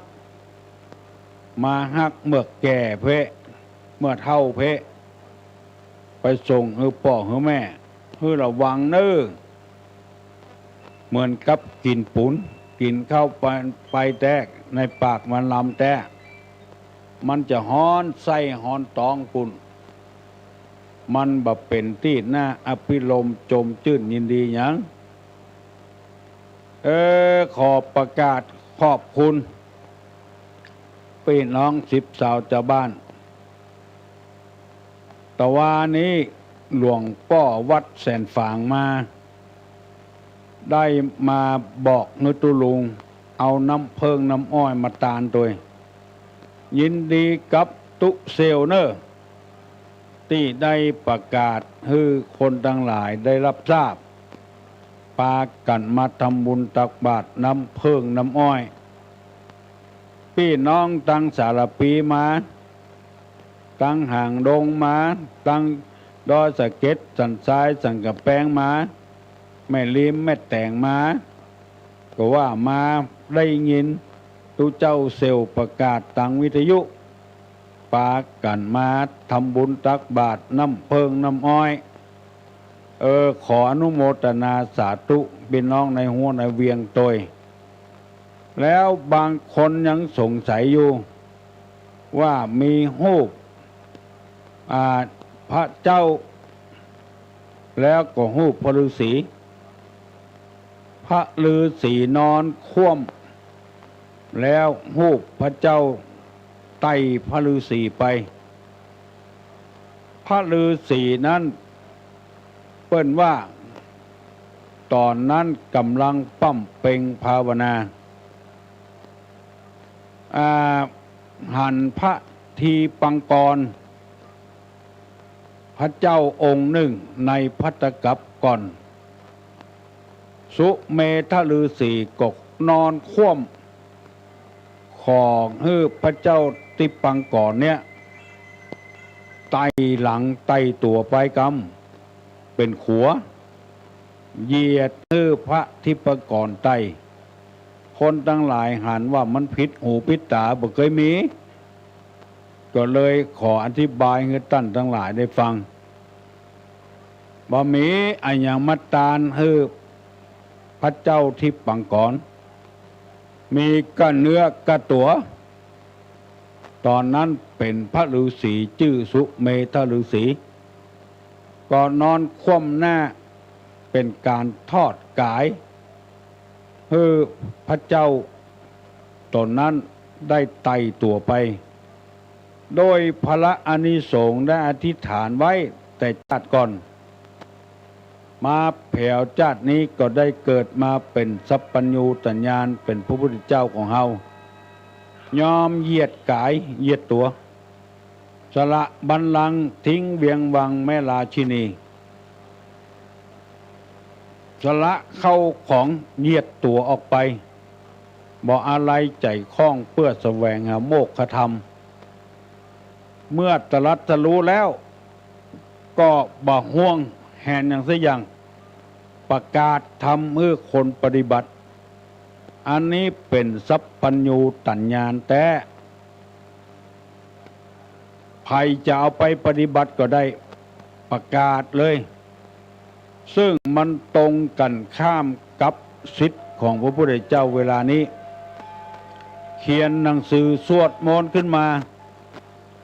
มาฮักเมื่อแก่เป๊ะ เมื่อเฒ่าเป๊ะ ไปส่งหื้อป้อหื้อแม่ หื้อระวังเน่อ เหมือนกับกิ๋นปุ๋น กิ๋นเข้าไป ไปแต๊ ในปากมันลำแต๊ มันจะฮ้อนไส้ฮ้อนต๊องปุ้น มันบ่เป๋นตี้น่าอภิรมย์จมจื้นยินดีหยัง เออ ขอประกาศขอบคุณ ปี้น้องสิบสาวจาวบ้าน ตะวานี้หลวงป้อวัดแสนฝางมา ได้มาบอกหื้อตุ๊ลุง เอาน้ำเผิ้งน้ำอ้อยมาตานตวย ยินดีกับตุ๊เสี่ยวเน่อ ตี้ได้ประกาศหื้อคนตังหลายได้ฮับทราบ ปากั๋นมาทำบุญตักบาตรน้ำเผิ้งน้ำอ้อย ปี้น้องตังสารภีมา ตังหางดงมา ตังดอยสะเก็ด สันทราย สันก๋ำแปงมา แม่ริม แม่แต๋งมา ก็ว่ามาได้ยินตุ๊เจ้าเสี่ยวประกาศตังวิทยุ ปากั๋นมาทำบุญตักบาตรน้ำเผิ้งน้ำอ้อย เออ ขออนุโมทนาสาธุปี้น้องในฮั้วในเวียงตวย แล้วบางคนยังสงสัยอยู่ ว่ามีฮูป อ่า พระเจ้า แล้วก็ฮูปพระฤๅษี พระฤๅษีนอนคว่ำ แล้วฮูปพระเจ้าไต่พระฤๅษีไป พระฤๅษีนั้น เปิ้นว่า ต๋อนนั้นก่ำลังบำเพ็งภาวนา อ่า หันพระทีปังกร พระเจ้าองค์นึ่งในภัตตกัปก่อน สุเมธฤๅษีก็นอนคว่ำ ขอหื้อพระเจ้าทีปังกรเนี่ย ไต่หลังไต่ตั๋วไปกำ เป๋นขัว เหยียดหื้อพระทีปังกรไต่ คนตังหลายหันว่ามันผิดหูผิดต๋า บ่เกยมี ก็เลยขออธิบายหื้อต้านตังหลายได้ฟัง บ่มีอะหยังมาตานหื้อพระเจ้าทีปังกร มีก้าเนื้อก้าตั๋ว ต๋อนนั้นเป๋นพระฤๅษีจื้อสุเมธฤๅษี ก็นอนคว่ำหน้า เป๋นก๋านทอดก๋าย หื้อพระเจ้าต๋นนั้นได้ไต่ตั๋วไป โดยผละอานิสงส์ได้อธิษฐานไว้แต่จาติก่อน มาแผวจาตินี้ก็ได้เกิดมาเป๋นสัพพัญญูตญาณ เป๋นพระพุทธเจ้าของเฮา ยอมเหยียดก๋ายเหยียดตั๋ว สละบัลลังก์ทิ้งเวียงวังแม่ราชินี สละเข้าของเหยียดตั๋วออกไป บ่อาลัยใจ๋ข้องเปื้อแสวงหาโมกขธรรม เมื่อตรัสรู้แล้ว ก็บ่ห่วงแหนหยังสักอย่าง ประกาศธรรมหื้อคนปฏิบัติ อันนี้เป๋นสัพพัญญูตญาณแต๊ ใผจะเอาไปปฏิบัติก็ได้ ประกาศเลย ซึ่งมันตรงกั๋นข้ามกับศิษย์ของพระพุทธเจ้าเวลานี้ เขียนหนังสือสวดมนต์ขึ้นมา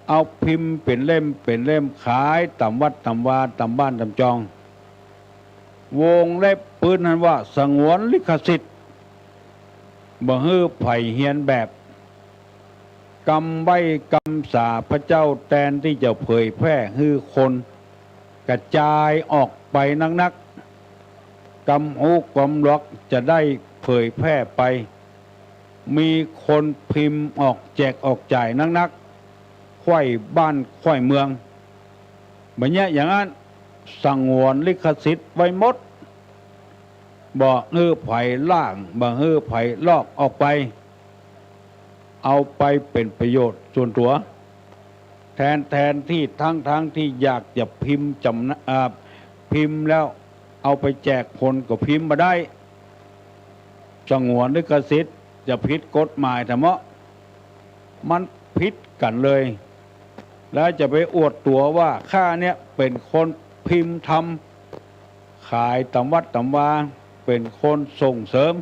เอาพิมพ์เป๋นเล่มเป๋นเล่ม ขายต๋ามวัดต๋ามวา ต๋ามบ้านต๋ามจอง วงเล็บปื้นหั้นว่าสงวนลิขสิทธิ์ บ่หื้อใผเฮียนแบบ กำใบ้กำสาพระเจ้า แตนตี้จะเผยแพร่หื้อคนกระจายออกไปนักๆ กำฮู้กำหลอกจะได้เผยแพร่ไป มีคนพิมพ์ออกแจกออกจ่ายนักๆ ไขว้บ้านไขว้เมือง บ่าเยียะอย่างนั้น สงวนลิขสิทธิ์ไว้หมด บ่หื้อใผล้าง บ่หื้อใผลอกออกไป เอาไปเป๋นประโยชน์ส่วนตั๋ว แทน แทนตี้ ทั้ง ทั้งตี้อยากจะพิมพ์จ๋ำ อ่า พิมพ์แล้วเอาไปแจกคนก็พิมพ์บ่ได้ สงวนลิขสิทธิ์ จะผิดกฎหมายแท้เมาะ มันผิดกั๋นเลย แล้วจะไปอวดตั๋วว่าข้าเนี่ยเป๋นคนพิมพ์ธรรม ขายต๋ามวัดต๋ามวา เป๋นคนส่งเสริม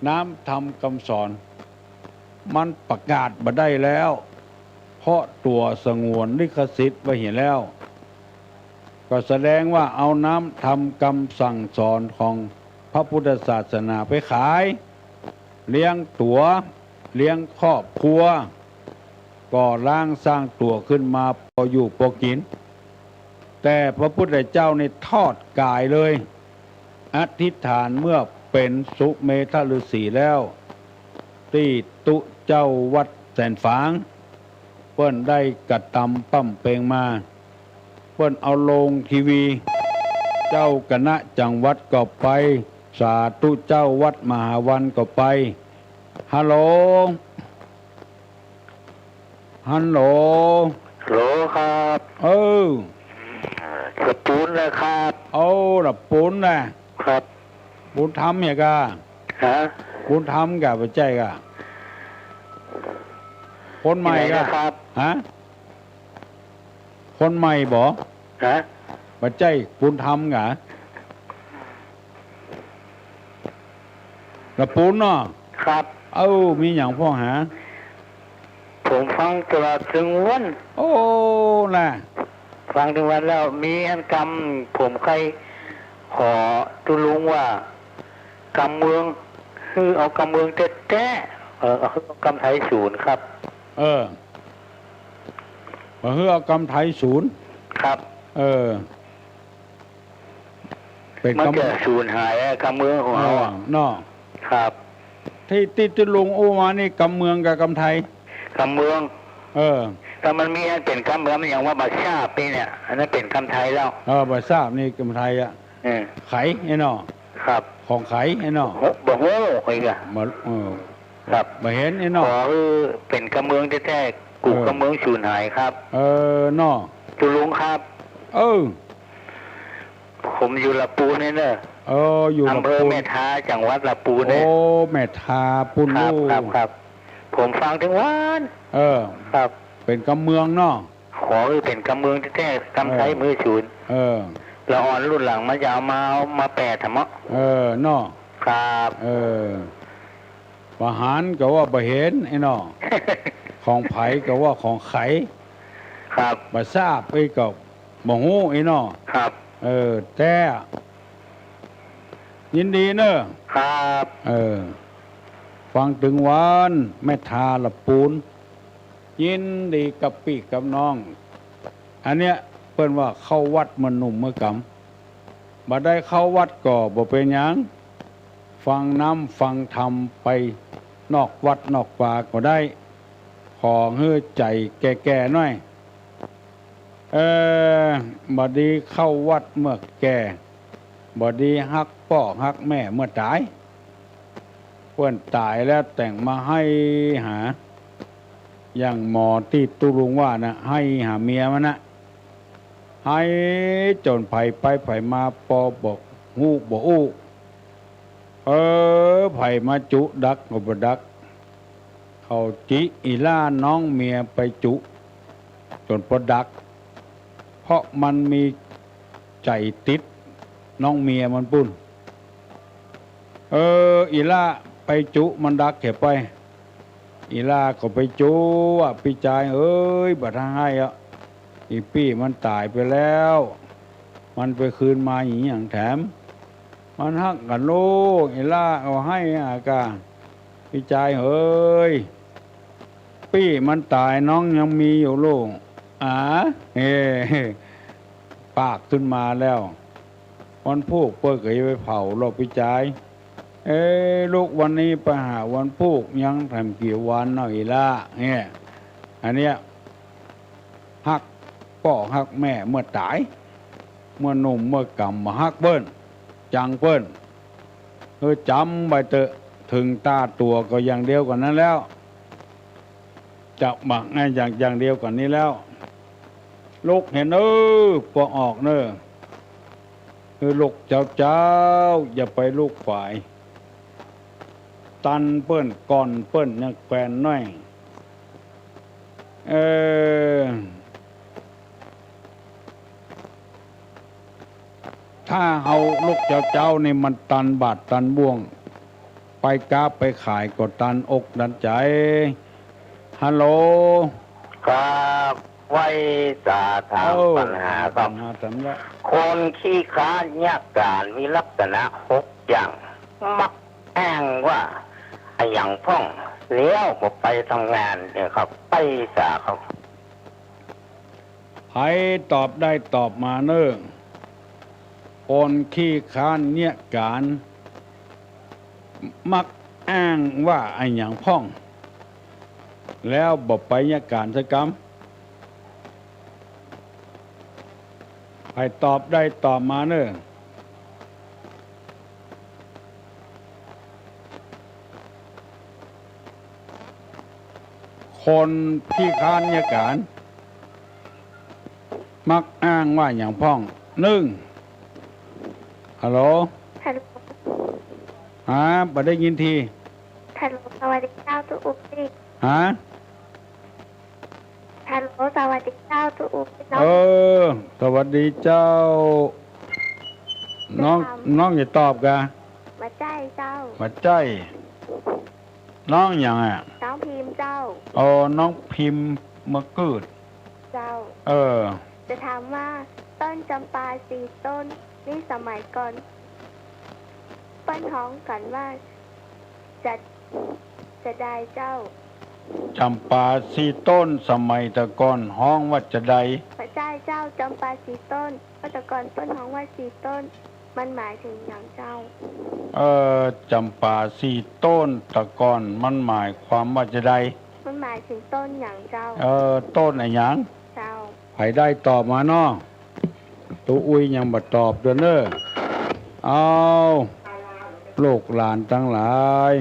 น้ำธรรมกำสอน มันประกาศบ่ได้แล้ว เพราะตั๋วสงวนลิขสิทธิ์ไว้เหียแล้ว ก็แสดงว่าเอาน้ำธรรมกำสั่งสอนของพระพุทธศาสนาไปขาย เลี้ยงตั๋ว เลี้ยงครอบครัว ก่อร่างสร้างตั๋วขึ้นมาพออยู่พอกิ๋น แต่พระพุทธเจ้านี่ทอดก๋ายเลย อธิษฐานเมื่อเป๋นสุเมธฤๅษีแล้ว ตี้ตุ๊เจ้าวัดแสนฝาง เปิ้นได้กระตำป้ำเป็งมา เปิ้นเอาลงทีวี เจ้าคณะจังหวัดก็ไป สาธุเจ้าวัดมหาวันก็ไป ฮัลโหล ฮัลโหล ฮัลโหลครับ เออ ละปูนนะครับ โอ้ ละปูนนะ ครับ ปูนธรรมเนี่ยกา ฮะ ปูนธรรมกา บ่ใจ้กา คนใหม่กา ที่ไหนนะครับ ฮะ คนใหม่บ่ ฮะ บ่ใจ้ปูนธรรมกา ละปูนเนาะ ครับ เอ้า มีหยังพ่องหา ผมฟังตลอดตึงวัน โอ้ น่ะ ฟังตึงวันแล้ว มีอันกำ ผมใค่ขอตุ๊ลุงว่า กำเมือง หื้อเอากำเมืองแต๊ๆ เออ เอากำไทยศูนย์ครับ เออ บ่หื้อเอากำไทยศูนย์ ครับ เออ เป๋น มัน กำ จะสูญหายอะ กำเมืองของเฮาอะ เออ เนาะ ครับ ตี้ ตี้ตุ๊ลุงอู้มานี่กำเมืองกับกำไทย กำเมือง เออ แต่มันมีอันเป๋นกำเมือง มันอย่างว่าบ่าซาบนี่เนี่ย อันนั้นเป๋นกำไทยแล้ว เออ บ่าซาบนี่กำไทยอะ เออ ไขไอ้เนาะ ครับ ของไขไอ้เนาะ บ่ฮู้ บ่ฮู้อีกอะ บ่ เออ ครับ บ่เห็นไอ้เนาะ ขอหื้อเป๋นกำเมืองแต๊ๆ กู้ เออ กำเมืองสูญหายครับ เออ เนาะ ตุ๊ลุงครับ เออ ผมอยู่ละปูนนี่เน่อ เออ อยู่ละปูน อำเภอแม่ทา จังหวัดละปูนเนี่ย โอ้ แม่ทาปูน ครับ ลูก ครับ ครับ ผมฟังตึงวัน เออ ครับ เป๋นกำเมืองเนาะ ขอหื้อเป๋นกำเมืองแต๊ๆ กำไทย เออ บ่หื้อสูญ เออ ละอ่อนรุ่นหลังมันจะเอามา เอามาแปลธรรมะ เออ เนาะ ครับ เออ บ่หันก็ว่าบ่เห็นไอ้เนาะ ของไผก็ว่าของไข ครับ บ่ซาบไอ้ก็บ่ฮู้ไอ้เนาะ ครับ เออ แต๊ ยินดีเน่อ ครับ เออ ฟังตึงวัน แม่ทาละปูน ยินดีกับปี้กับน้อง อันเนี้ยเปิ้นว่าเข้าวัดเมื่อหนุ่มเมื่อกำ บ่ได้เข้าวัดก็บ่เป๋นหยัง ฟังน้ำฟังธรรมไปนอกวัดนอกวาก็ได้ ขอหื้อใจ๋แก่ๆ หน้อย เออ บ่ดีเข้าวัดเมื่อแก่ บ่ดีฮักป้อฮักแม่เมื่อต๋าย เปิ้นต๋ายแล้วแต่งมาไห้หา อย่างหมอตี้ตุ๊ลุงว่านะ ไห้หาเมียมันนะ ไห้จ๋นใผไปใผมา ปอบอก ฮู้บ่อู้ เออ ใผมาจุดักก็บ่ดัก เขาจิอีหล้าน้องเมียไปจุ จ๋นบ่ดัก เพราะมันมีใจ๋ติดน้องเมียมันปู้น เออ อีหล้าไปจุมันดักเหียไป อีหล้าก็ไปจุอะ ปี้จายเอ๋ย บ่าถ้าไห้อะ อีปี้มันต๋ายไปแล้ว มันไปคืนมาอีหยังแถม มันฮักกั๋นลูก อีหล้าก็ไห้อะก่า ปี้จายเอ๋ย ปี้มันต๋ายน้องยังมีอยู่ลูก อ๋า เฮ้ ปากขึ้นมาแล้ว วันพูกเปิ้นก็จะไปเผาลอปี้จาย เอ๊ะ ลูก วันนี้ไปหาวันพูกยังแถมกี่วันเนาะอีหล้า เนี่ย อันเนี้ย ฮักป้อฮักแม่เมื่อต๋าย เมื่อหนุ่มเมื่อก่ำบ่ฮักเปิ้น จังเปิ้น เออ จ๋ำไว้เต๊อะ เถิงต้าตั๋วก็อย่างเดียวกั๋นนั้นแล้ว จะบักไงอย่าง อย่างเดียวกั๋นนี้แล้ว ลุกเหียเน่อ ปอออกเน่อ คือลุกเจ๊าๆ อย่าไปลุกขวาย ตันเปิ้น ก่อนเปิ้นยังแควนน้อย เออ ถ้าเฮาลุกเจ๊าๆ นี่มันตันบาตรตันบ่วง ไปก๊าไปขายก็ตันอกตันใจ๋ ฮัลโหล ครับ ไหว้สาถาม เอ้า ปัญหาครับ ปัญหาถามละ คนขี้คร้านเยียะก๋านมีลักษณะหกอย่าง มักอ้างว่าอะหยังพ่อง แล้วบ่ไปทำงานเนี่ยครับ ไหว้สาครับ ใผตอบได้ตอบมาเน่อ คนขี้คร้านเยียะก๋าน มักอ้างว่าอะหยังพ่อง แล้วบ่ไปเยียะก๋านสักกำ ใผตอบได้ตอบมาเน่อ คนขี้คร้านเยียะก๋าน มักอ้างว่าหยังพ่อง นึ่ง ฮัลโหล ฮัลโหล ฮะ บ่ได้ยินที ฮัลโหล สวัสดีเจ้าตุ๊อุ๊ย ฮะ ฮัลโหล สวัสดีเจ้าตุ๊อุ๊ย เออ สวัสดีเจ้า น้อง จะถาม น้องจะตอบกะ บ่ใจ้เจ้า บ่ใจ้ น้องหยังอะ น้องพิมพ์เจ้า อ๋อ น้องพิมพ์มะกึด เจ้า เออ จะถามว่าต้นจ๋ำปาสี่ต้นนี้สมัยก่อน เปิ้นฮ้องกั๋นว่าจะ จะใดเจ้า จ๋ำปาสี่ต้นสมัยแต่ก่อนฮ้องว่าจะใด บ่ใจ้เจ้า จ๋ำปาสี่ต้น เมื่อแต่ก่อนเปิ้นฮ้องว่าสี่ต้น มันหมายเถิงหยังเจ้า เออ จ๋ำปาสี่ต้นแต่ก่อนมันหมายความว่าจะใด มันหมายเถิงต้นหยังเจ้า เออ ต้นอะหยัง เจ้า ใผได้ตอบมาเนาะ ตุ๊อุ๊ยยังบ่ตอบเตื้อเน่อ เอา ลูกหลานตังหลาย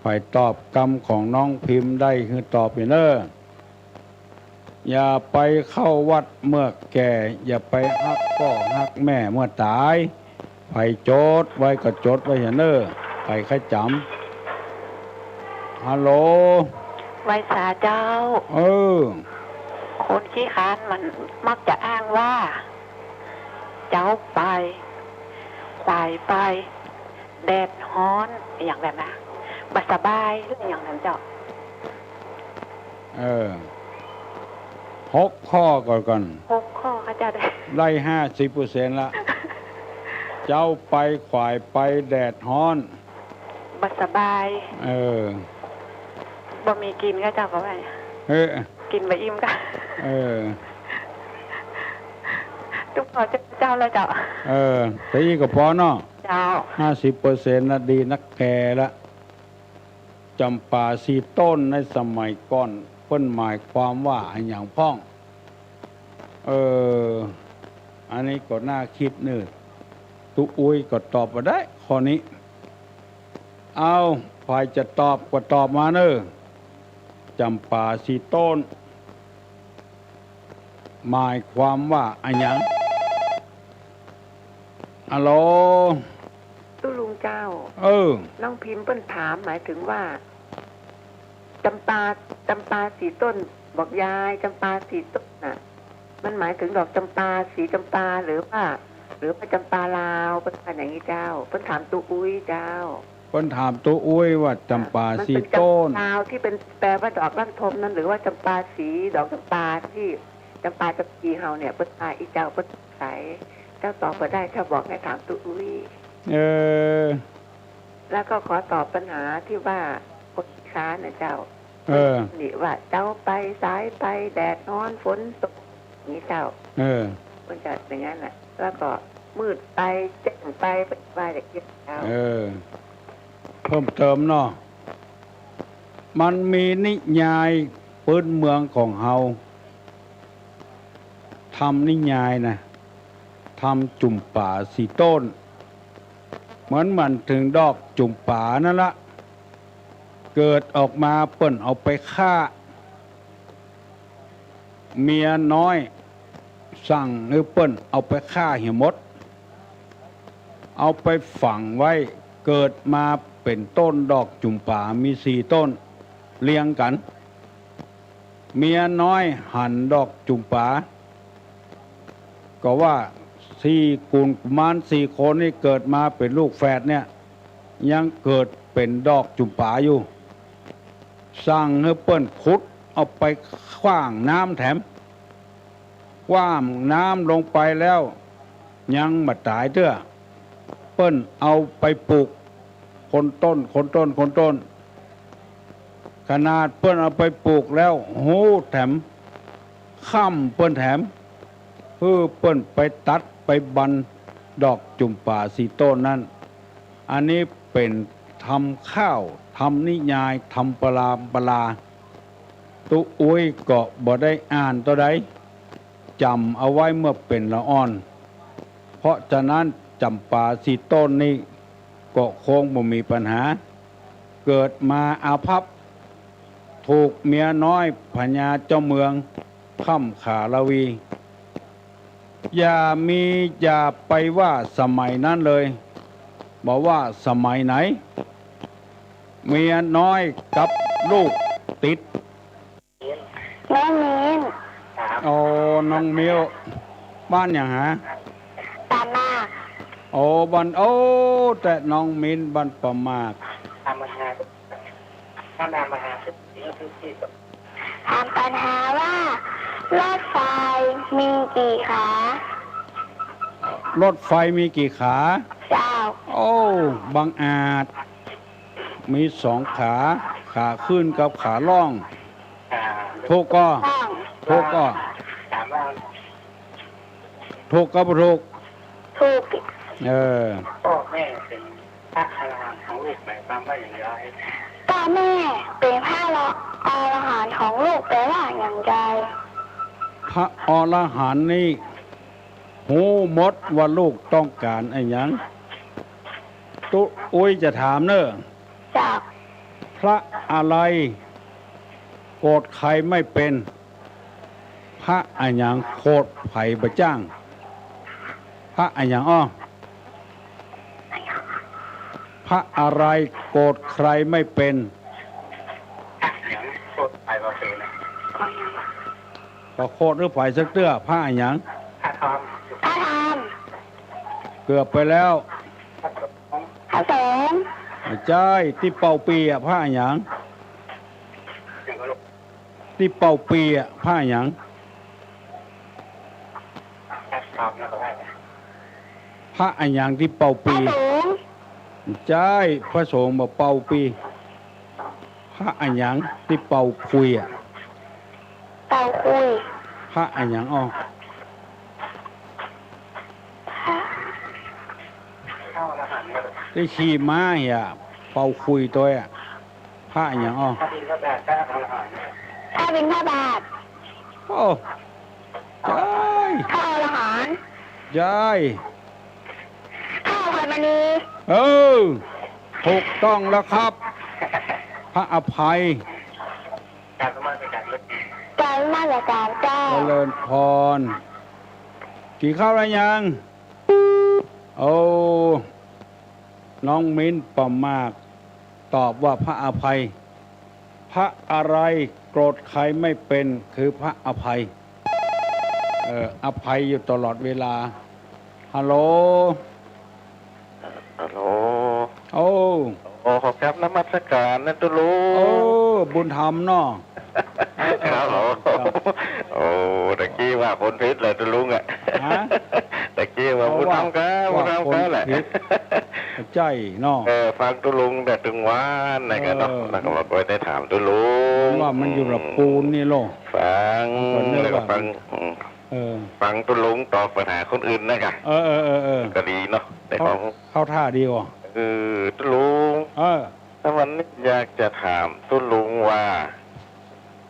ใผตอบกำของน้องพิมพ์ได้คือตอบอยู่เน่อ อย่าไปเข้าวัดเมื่อแก่ อย่าไปฮักป้อฮักแม่เมื่อต๋าย ใผจดไว้ก็จดไว้เหียเน่อ ใผใค่จ๋ำ ฮัลโหล ไหว้สาเจ้า เออ คนขี้คร้านมันมักจะอ้างว่า เจ๊าไป ขวายไป แดดฮ้อน อะหยังแบบนั้น บ่สบาย อะหยังนั้นเจ้า เออ หกข้อก่อนก่อน หกข้อค่ะเจ้า ได้ ได้ห้าสิบเปอร์เซ็นต์ละ เจ๊าไป ขวายไป แดดฮ้อน บ่สบาย เออ บ่มีกิ๋นค่ะเจ้า ก็ว่า เออ กิ๋นบ่อิ่มค่ะ เออ ตุ๊กขอเจ้าแล้วเจ้า เออ แต่อี้ก็ปอเนาะ เจ้า ห้าสิบเปอร์เซ็นต์ นะ ดีนักแก่ละ จ๋ำปาสี่ต้นในสมัยก่อน เปิ้นหมายความว่าอะหยังพ่อง เออ อันนี้ก็น่าคิดเน่อ ตุ๊อุ๊ยก็ตอบบ่ได้ข้อนี้ เอา ใผจะตอบก็ตอบมาเน่อ จ๋ำปาสี่ต้น หมายความว่าอะหยัง ฮัลโหล ตุ๊ลุงเจ้า เออ น้องพิมพ์เปิ้นถามหมายถึงว่า จำปา จำปาสี่ต้น บอกยาย จำปาสี่ต้นน่ะ มันหมายถึงดอกจำปา สีจำปา หรือว่า หรือว่าจำปาลาว เปิ้นว่าอย่างนี้เจ้า เปิ้นถามตุ๊อุ๊ยเจ้า เปิ้นถามตุ๊อุ๊ยว่าจำปาสี่ต้น มันเป็นจำปาลาวที่เป็น แปลว่าดอกลั่นทมนั้น หรือว่าจำปาสี ดอกจำปาที่ จำปาจำปีเฮาเนี่ย เปิ้นว่าอี้เจ้า เปิ้นสงสัย เจ้าตอบบ่ได้ เจ้าบอกให้ถามตุ๊อุ๊ย เออ แล้วก็ขอตอบปัญหาที่ว่าคนขี้คร้านน่ะเจ้า เออ นี่ว่าเจ้าไปสายไป แดดฮ้อนฝนตก อย่างนี้เจ้า เออ มันจะอย่างนั้นน่ะ แล้วก็มืดไปแจ้งไป ว่าอย่างนี้เจ้า เออ เพิ่มเติมเนาะ มันมีนิยายปื๊นเมืองของเฮา ทำนิยายนะ ทำจุ่มป๋าสี่ต้น เหมือนมันถึงดอกจุ่มป๋านั่นละ เกิดออกมาเปิ้นเอาไปฆ่า เมียน้อยสั่งหื้อเปิ้นเอาไปฆ่าเหียหมด เอาไปฝังไว้ เกิดมาเป๋นต้นดอกจุ่มป๋ามีสี่ต้น เรียงกั๋น เมียน้อยหันดอกจุ่มป๋า ก็ว่าสี่กุนกุมารสี่คนนี่เกิดมาเป๋นลูกแฝดเนี่ย ยังเกิดเป๋นดอกจุ่มป๋าอยู่ สั่งหื้อเปิ้นขุดเอาไปขว้างน้ำแถม ขว้างน้ำลงไปแล้ว ยังบ่ต๋ายเตื้อ เปิ้นเอาไปปลูก คนต้น คนต้น คนต้น ขนาดเปิ้นเอาไปปลูกแล้ว ฮู้แถม ค้ำเปิ้นแถม หื้อเปิ้นไปตัดไปบันดอกจุ่มป๋าสี่ต้นนั้น อันนี้เป๋นทำค่าว ทำนิยาย ทำปรามปรา ตุ๊อุ๊ยก็บ่ได้อ่านเต้าใด จ๋ำเอาไว้เมื่อเป๋นละอ่อน เพราะฉะนั้นจ๋ำป๋าสี่ต้นนี้ก็คงบ่มีปัญหา เกิดมาอาภัพ ถูกเมียน้อยพญาเจ้าเมือง ค่ำขาละวี อย่ามี อย่าไปว่าสมัยนั้นเลย บ่ว่าสมัยไหน เมียน้อยกับลูกติด น้องมิน โอ้ น้องมิว บ้านหยังฮะ ป่าหมาก โอ้ บ้าน โอ้ แต่น้องมินบ้านป่าหมาก ถามปัญหาว่า รถไฟมีกี่ขา รถไฟมีกี่ขา เจ้า โอ้ บังอาจ มีสองขา ขาขึ้นกับขาล่อง ถูกก่อ ถูกก่อ ถูกก่อบ่ถูก ถูก เออ พ่อแม่เป็นพระอรหันต์ของลูกหมายความว่าอย่างไร พ่อแม่เป็นพระอรหันต์ของลูกแปลว่าอย่างไร พระอรหันต์นี่ฮู้หมดว่าลูกต้องก๋านอะหยัง ตุ๊อุ๊ยจะถามเน่อ เจ้า พระอะไรโกรธใครไม่เป็น พระอะหยังโกรธใผบ่จ้าง พระอะหยังอ้อ พระอะไรโกรธใครไม่เป็น พระอะหยังโกรธใผบ่เป็น บ่โกรธหื้อใผสักเตื้อ พระอะหยัง พระธรรม พระธรรม เกือบไปแล้ว พระสงฆ์ พระสงฆ์ บ่ใจ้ ตี้เป่าปี่อะ พระอะหยัง ตี้เป่าปี่อะ พระอะหยัง พระอะหยังตี้เป่าปี่ พระสงฆ์ บ่ใจ้ พระสงฆ์บ่เป่าปี่ พระอะหยังตี้เป่าขลุ่ยอะ เป่าขลุ่ย พระอะหยังอ้อ พระ ตี้ขี่ม้าเหีย เป่าขลุ่ยตวยอะ พระอะหยังอ้อ พระบิณฑบาต พระบิณฑบาต โอ้ ใจ้ พระอรหันต์ ใจ้ พระอภัยมณี เออ ถูกต้องแล้วครับ พระอภัย กราบนมัสการเจ้า เจริญพร กิ๋นข้าวแล้วยัง โอ้ น้องมิ้นประมาท ตอบว่าพระอภัย พระอะไรโกรธใครไม่เป็น คือพระอภัย เออ อภัยอยู่ตลอดเวลา ฮัลโหล ฮัลโหล โอ้ โอ้ ขอกราบนมัสการนะตุ๊ลุง โอ้ บุญธรรมเนาะ ครับผม ครับ โอ้ ตะกี้ว่าคนผิดเลยตุ๊ลุงอะ ฮะ ตะกี้ว่าบุญธรรมครับ ว่า บุญธรรมครับแหละ คนผิด ใจ้เนาะ เออ ฟังตุ๊ลุงแต่ตึงวานนะแกเนาะ เออ แล้วก็บ่ได้ถามตุ๊ลุง ว่ามันอยู่ละปูนนี่โล ฟัง ก็นึกว่า แล้วก็ฟัง อืม เออ ฟังตุ๊ลุงตอบปัญหาคนอื่นนะกะ เออ เออ เออ เออ ก็ดีเนาะ แต่ของ เข้า เข้าท่าดีว่ะ เออ ตุ๊ลุง เออ ถ้าวันนี้อยากจะถามตุ๊ลุงว่า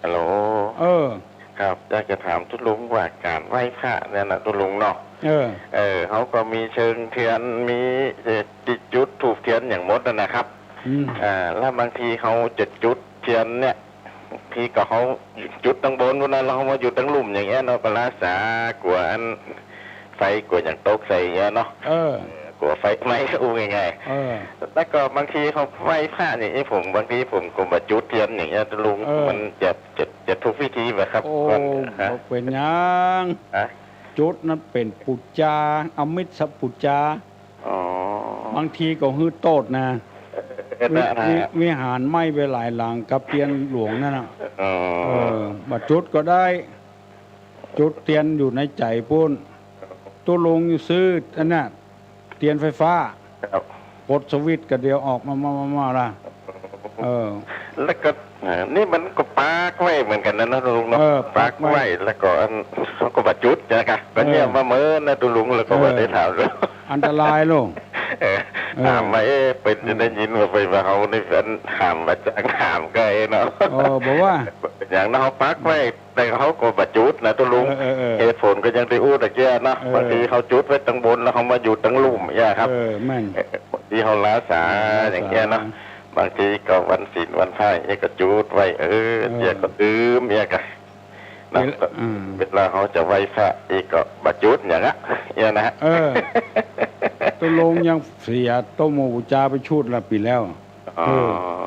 ฮัลโหล เออ ครับ อยากจะถามตุ๊ลุงว่าก๋านไหว้พระเนี่ยนะตุ๊ลุงเนาะ เออ เออ เขาก็มีเชิงเทียน มี เอ่อ จุดธูปเทียนอย่างหมดนะนะครับ อืม อ่า แล้วบางทีเขาจะจุดเทียนเนี่ย ทีก็เขาจุดตังบนพุ้นนะ แล้วเขามาจุดตังลุ่มอย่างเงี้ยเนาะ ก็ลาสากลัวอันไฟกลัวอย่างตกใส่อย่างเงี้ยเนาะ เออ กลัวไฟไหม้ อู้ง่ายๆ เออ แล้วก็บางทีเขาไหว้พระอย่างนี้ ผม บางทีผมก็บ่จุดเทียนอย่างเงี้ยตุ๊ลุง เออ มันจะ จะ จะถูกวิธีบ่ครับ โอ้ ก่อน ฮะ บ่เป๋นหยัง ฮะ จุดนั้นเป๋นปู๋จา อมิสปู๋จา อ๋อ บางทีก็หื้อโต้ษนะ เออ วิ นะฮะ วิ วิหารไหม้ไปหลายหลังกับเตียนหลวงนั่นน่ะ อ๋อ เออ บ่จุดก็ได้ จุดเตียนอยู่ในใจ๋ปู้น ตุ๊ลุงซื้ออันน่ะ เตียนไฟฟ้า ครับ กดสวิตช์ก็เดี๋ยวออกมา มา มา มาละ เออ แล้วก็ เออ นี่มันก็ปักไว้เหมือนกั๋นนะเนาะตุ๊ลุงเนาะ เออ ปักไว้ ปักไว้ แล้วก็อัน เขาก็บ่จุดนะกะ ก็เยียะ เออ มาเมินนะตุ๊ลุง แล้วก็ เออ บ่ได้ถามเลย อันตรายโลก เออ เออ ถามว่า เอ๊ะ เป๋นจะได้ยินว่าไปว่าเขานี่อันถามมาจากถามก็ไอ้เนาะ เออ บอกว่า อย่างนั้นเขาปักไว้ แต่เขาก็บ่จุดนะตุ๊ลุง เออ เออ เออ เหตุผลก็อย่างตี้อู้ตะเกียะเนาะ เออ บางทีเขาจุดไว้ตังบนแล้วเขามาอยู่ตังลุ่มเนี่ยครับ เออ แม่น เออ บางทีเขาลาสา ลาสา อย่างเงี้ยเนาะ บางทีก็วันศีลวันพระเนี่ยก็จุดไว้ เออ เออ เดี๋ยวก็ลืมเนี่ยก็ นะ เวลา อืม เวลาเขาจะไหว้พระอีกก็บ่จุดอย่างเงี้ย เนี่ยนะฮะ เออ ตุ๊ลุงยังเสียโต๊ะหมู่ปู๋จาไปชุดละปี๋แล้ว อ๋อ เออ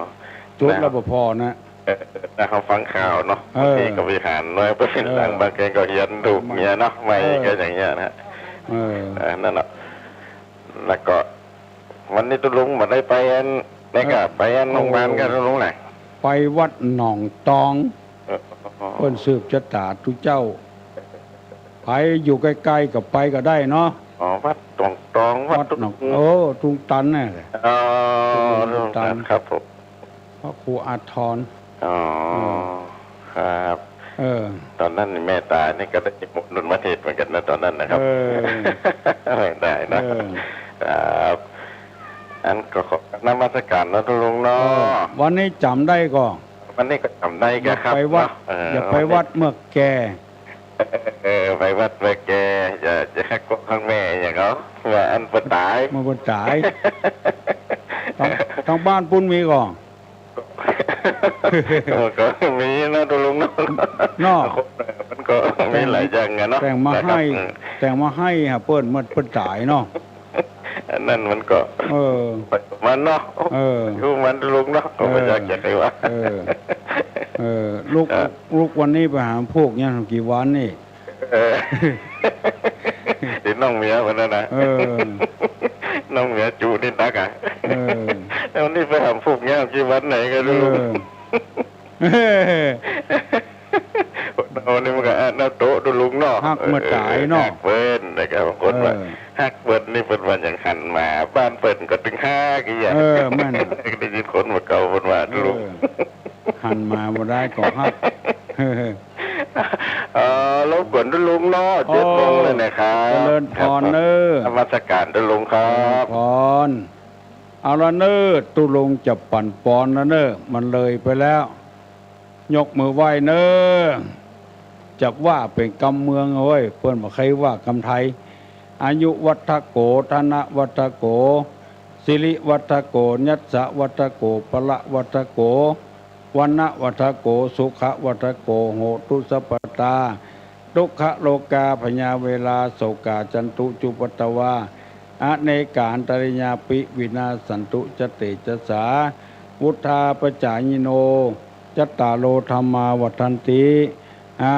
จุดแล้ว นะ บ่พอนะ เออ ถ้าเขาฟังข่าวเนาะ เออ บางทีก็วิหารน้อยไปเป็นหลัง เออ บางแกงก็เฮียนถูกเนี่ยเนาะ ไม่ เออ ก็อย่างเงี้ยนะฮะ เออ เออ นั่นเนาะ แล้วก็วันนี้ตุ๊ลุงบ่ได้ไปอัน นี่ก็ เออ ไปอันโรงพยาบาลก็ตุ๊ลุงนะ ไปวัดหนองตอง เออ เปิ้นสืบจะต๋าตุ๊เจ้า ใผอยู่ใก้ๆ ก็ไปก็ได้เนาะ อ๋อ วัดหนองตอง วัด วัดหนอง ตุ๊ลุง โอ้ ตุ๊ลุงตันน่ะ อ๋อ ตุ๊ลุงตัน ตุ๊ลุงตัน ครับผม พระครูอาทร อ๋อ เออ ครับ เออ ต๋อนนั้นแม่ต๋านี่ก็ได้นิมนต์มาเทศน์เหมือนกั๋นนะ ต๋อนนั้นนะครับ เออ แม่ต๋านะ เออ ครับ อันก็ขอนมัสการนะตุ๊ลุงเนาะ เออ วันนี้จ๋ำได้ก่อ วันนี้ก็จ๋ำได้ก่อครับ อย่าไปวัด เนาะ เออ อย่าไปวัดเมื่อแก่ เออ ไปวัดเมื่อแก่ อย่า อย่าฮักพ่อฮักแม่อย่างเขา ว่าอันเปิ้นต๋าย เมื่อเปิ้นต๋าย ตาง ตางบ้านปุ้นมีก่อ ก็ ก็มีนะตุ๊ลุงเนาะ เนาะ มันก็มีหลายอย่างอะเนาะ แต่งมา นะครับ หื้อ แต่งมาหื้อเปิ้นเมื่อเปิ้นต๋ายเนาะ อันนั้นมันก็ เออ ไปมันเนาะ เออ อยู่มันตุ๊ลุงเนาะ ก็บ่อยากจะใครว่า เออ เออ ลุก เออ ลุกวันนี้ไปหาพวกเนี่ยกี่วันนี่ เออ เดี๋ยวน้องเมียมันนะนะ เออ น้องเมียจุนี่นักอะ เออ แล้วนี่ไปหาพวกเนี่ยกี่วันไหนก็รู้ เออ เออ โอ้ นี่มันก็อันนั้นโต๊ะตุ๊ลุงเนาะ ฮักเมื่อต๋ายเนาะ เออ ฮักเปิ้นนะครับ บางคนว่า เออ ฮักเปิ้นนี่เปิ้นว่าอย่างหันมาบ้านเปิ้นก็ตึงฮักอี้อะ เออ แม่น ได้ยินคนบ่าเก่าเปิ้นว่าตุ๊ลุง เออ หันมาบ่ได้ก็ฮัก เออ รบกวนตุ๊ลุงเนาะ เจ็ดโมงแล้วนะครับ เจริญพรเน้อ ครับ นมัสการตุ๊ลุงครับ เจริญพร เอาละเน้อ ตุ๊ลุงจะปั๋นปอนแล้วเน้อ มันเลยไปแล้ว ยกมือไหว้เน้อ จะว่าเป๋นกำเมืองเฮ้ย เปิ้นบ่ใค่ว่ากำไทย อายุวัฒโก ธนวัฒโก สิริวัฒโก ยัสสะวัฒโก พละวัฒโก วรรณวัฒโก สุขวัฒโก โหตุสัพพตา ทุกขโรคาพยาเวรา โสกาจันตุจุปัตตวา อเนกาอันตรายาปิ วินาสสันตุ จะเตจะสา วุฑฒาปะจายิโน จัตตาโร ธัมมา วัฑฒันติ อา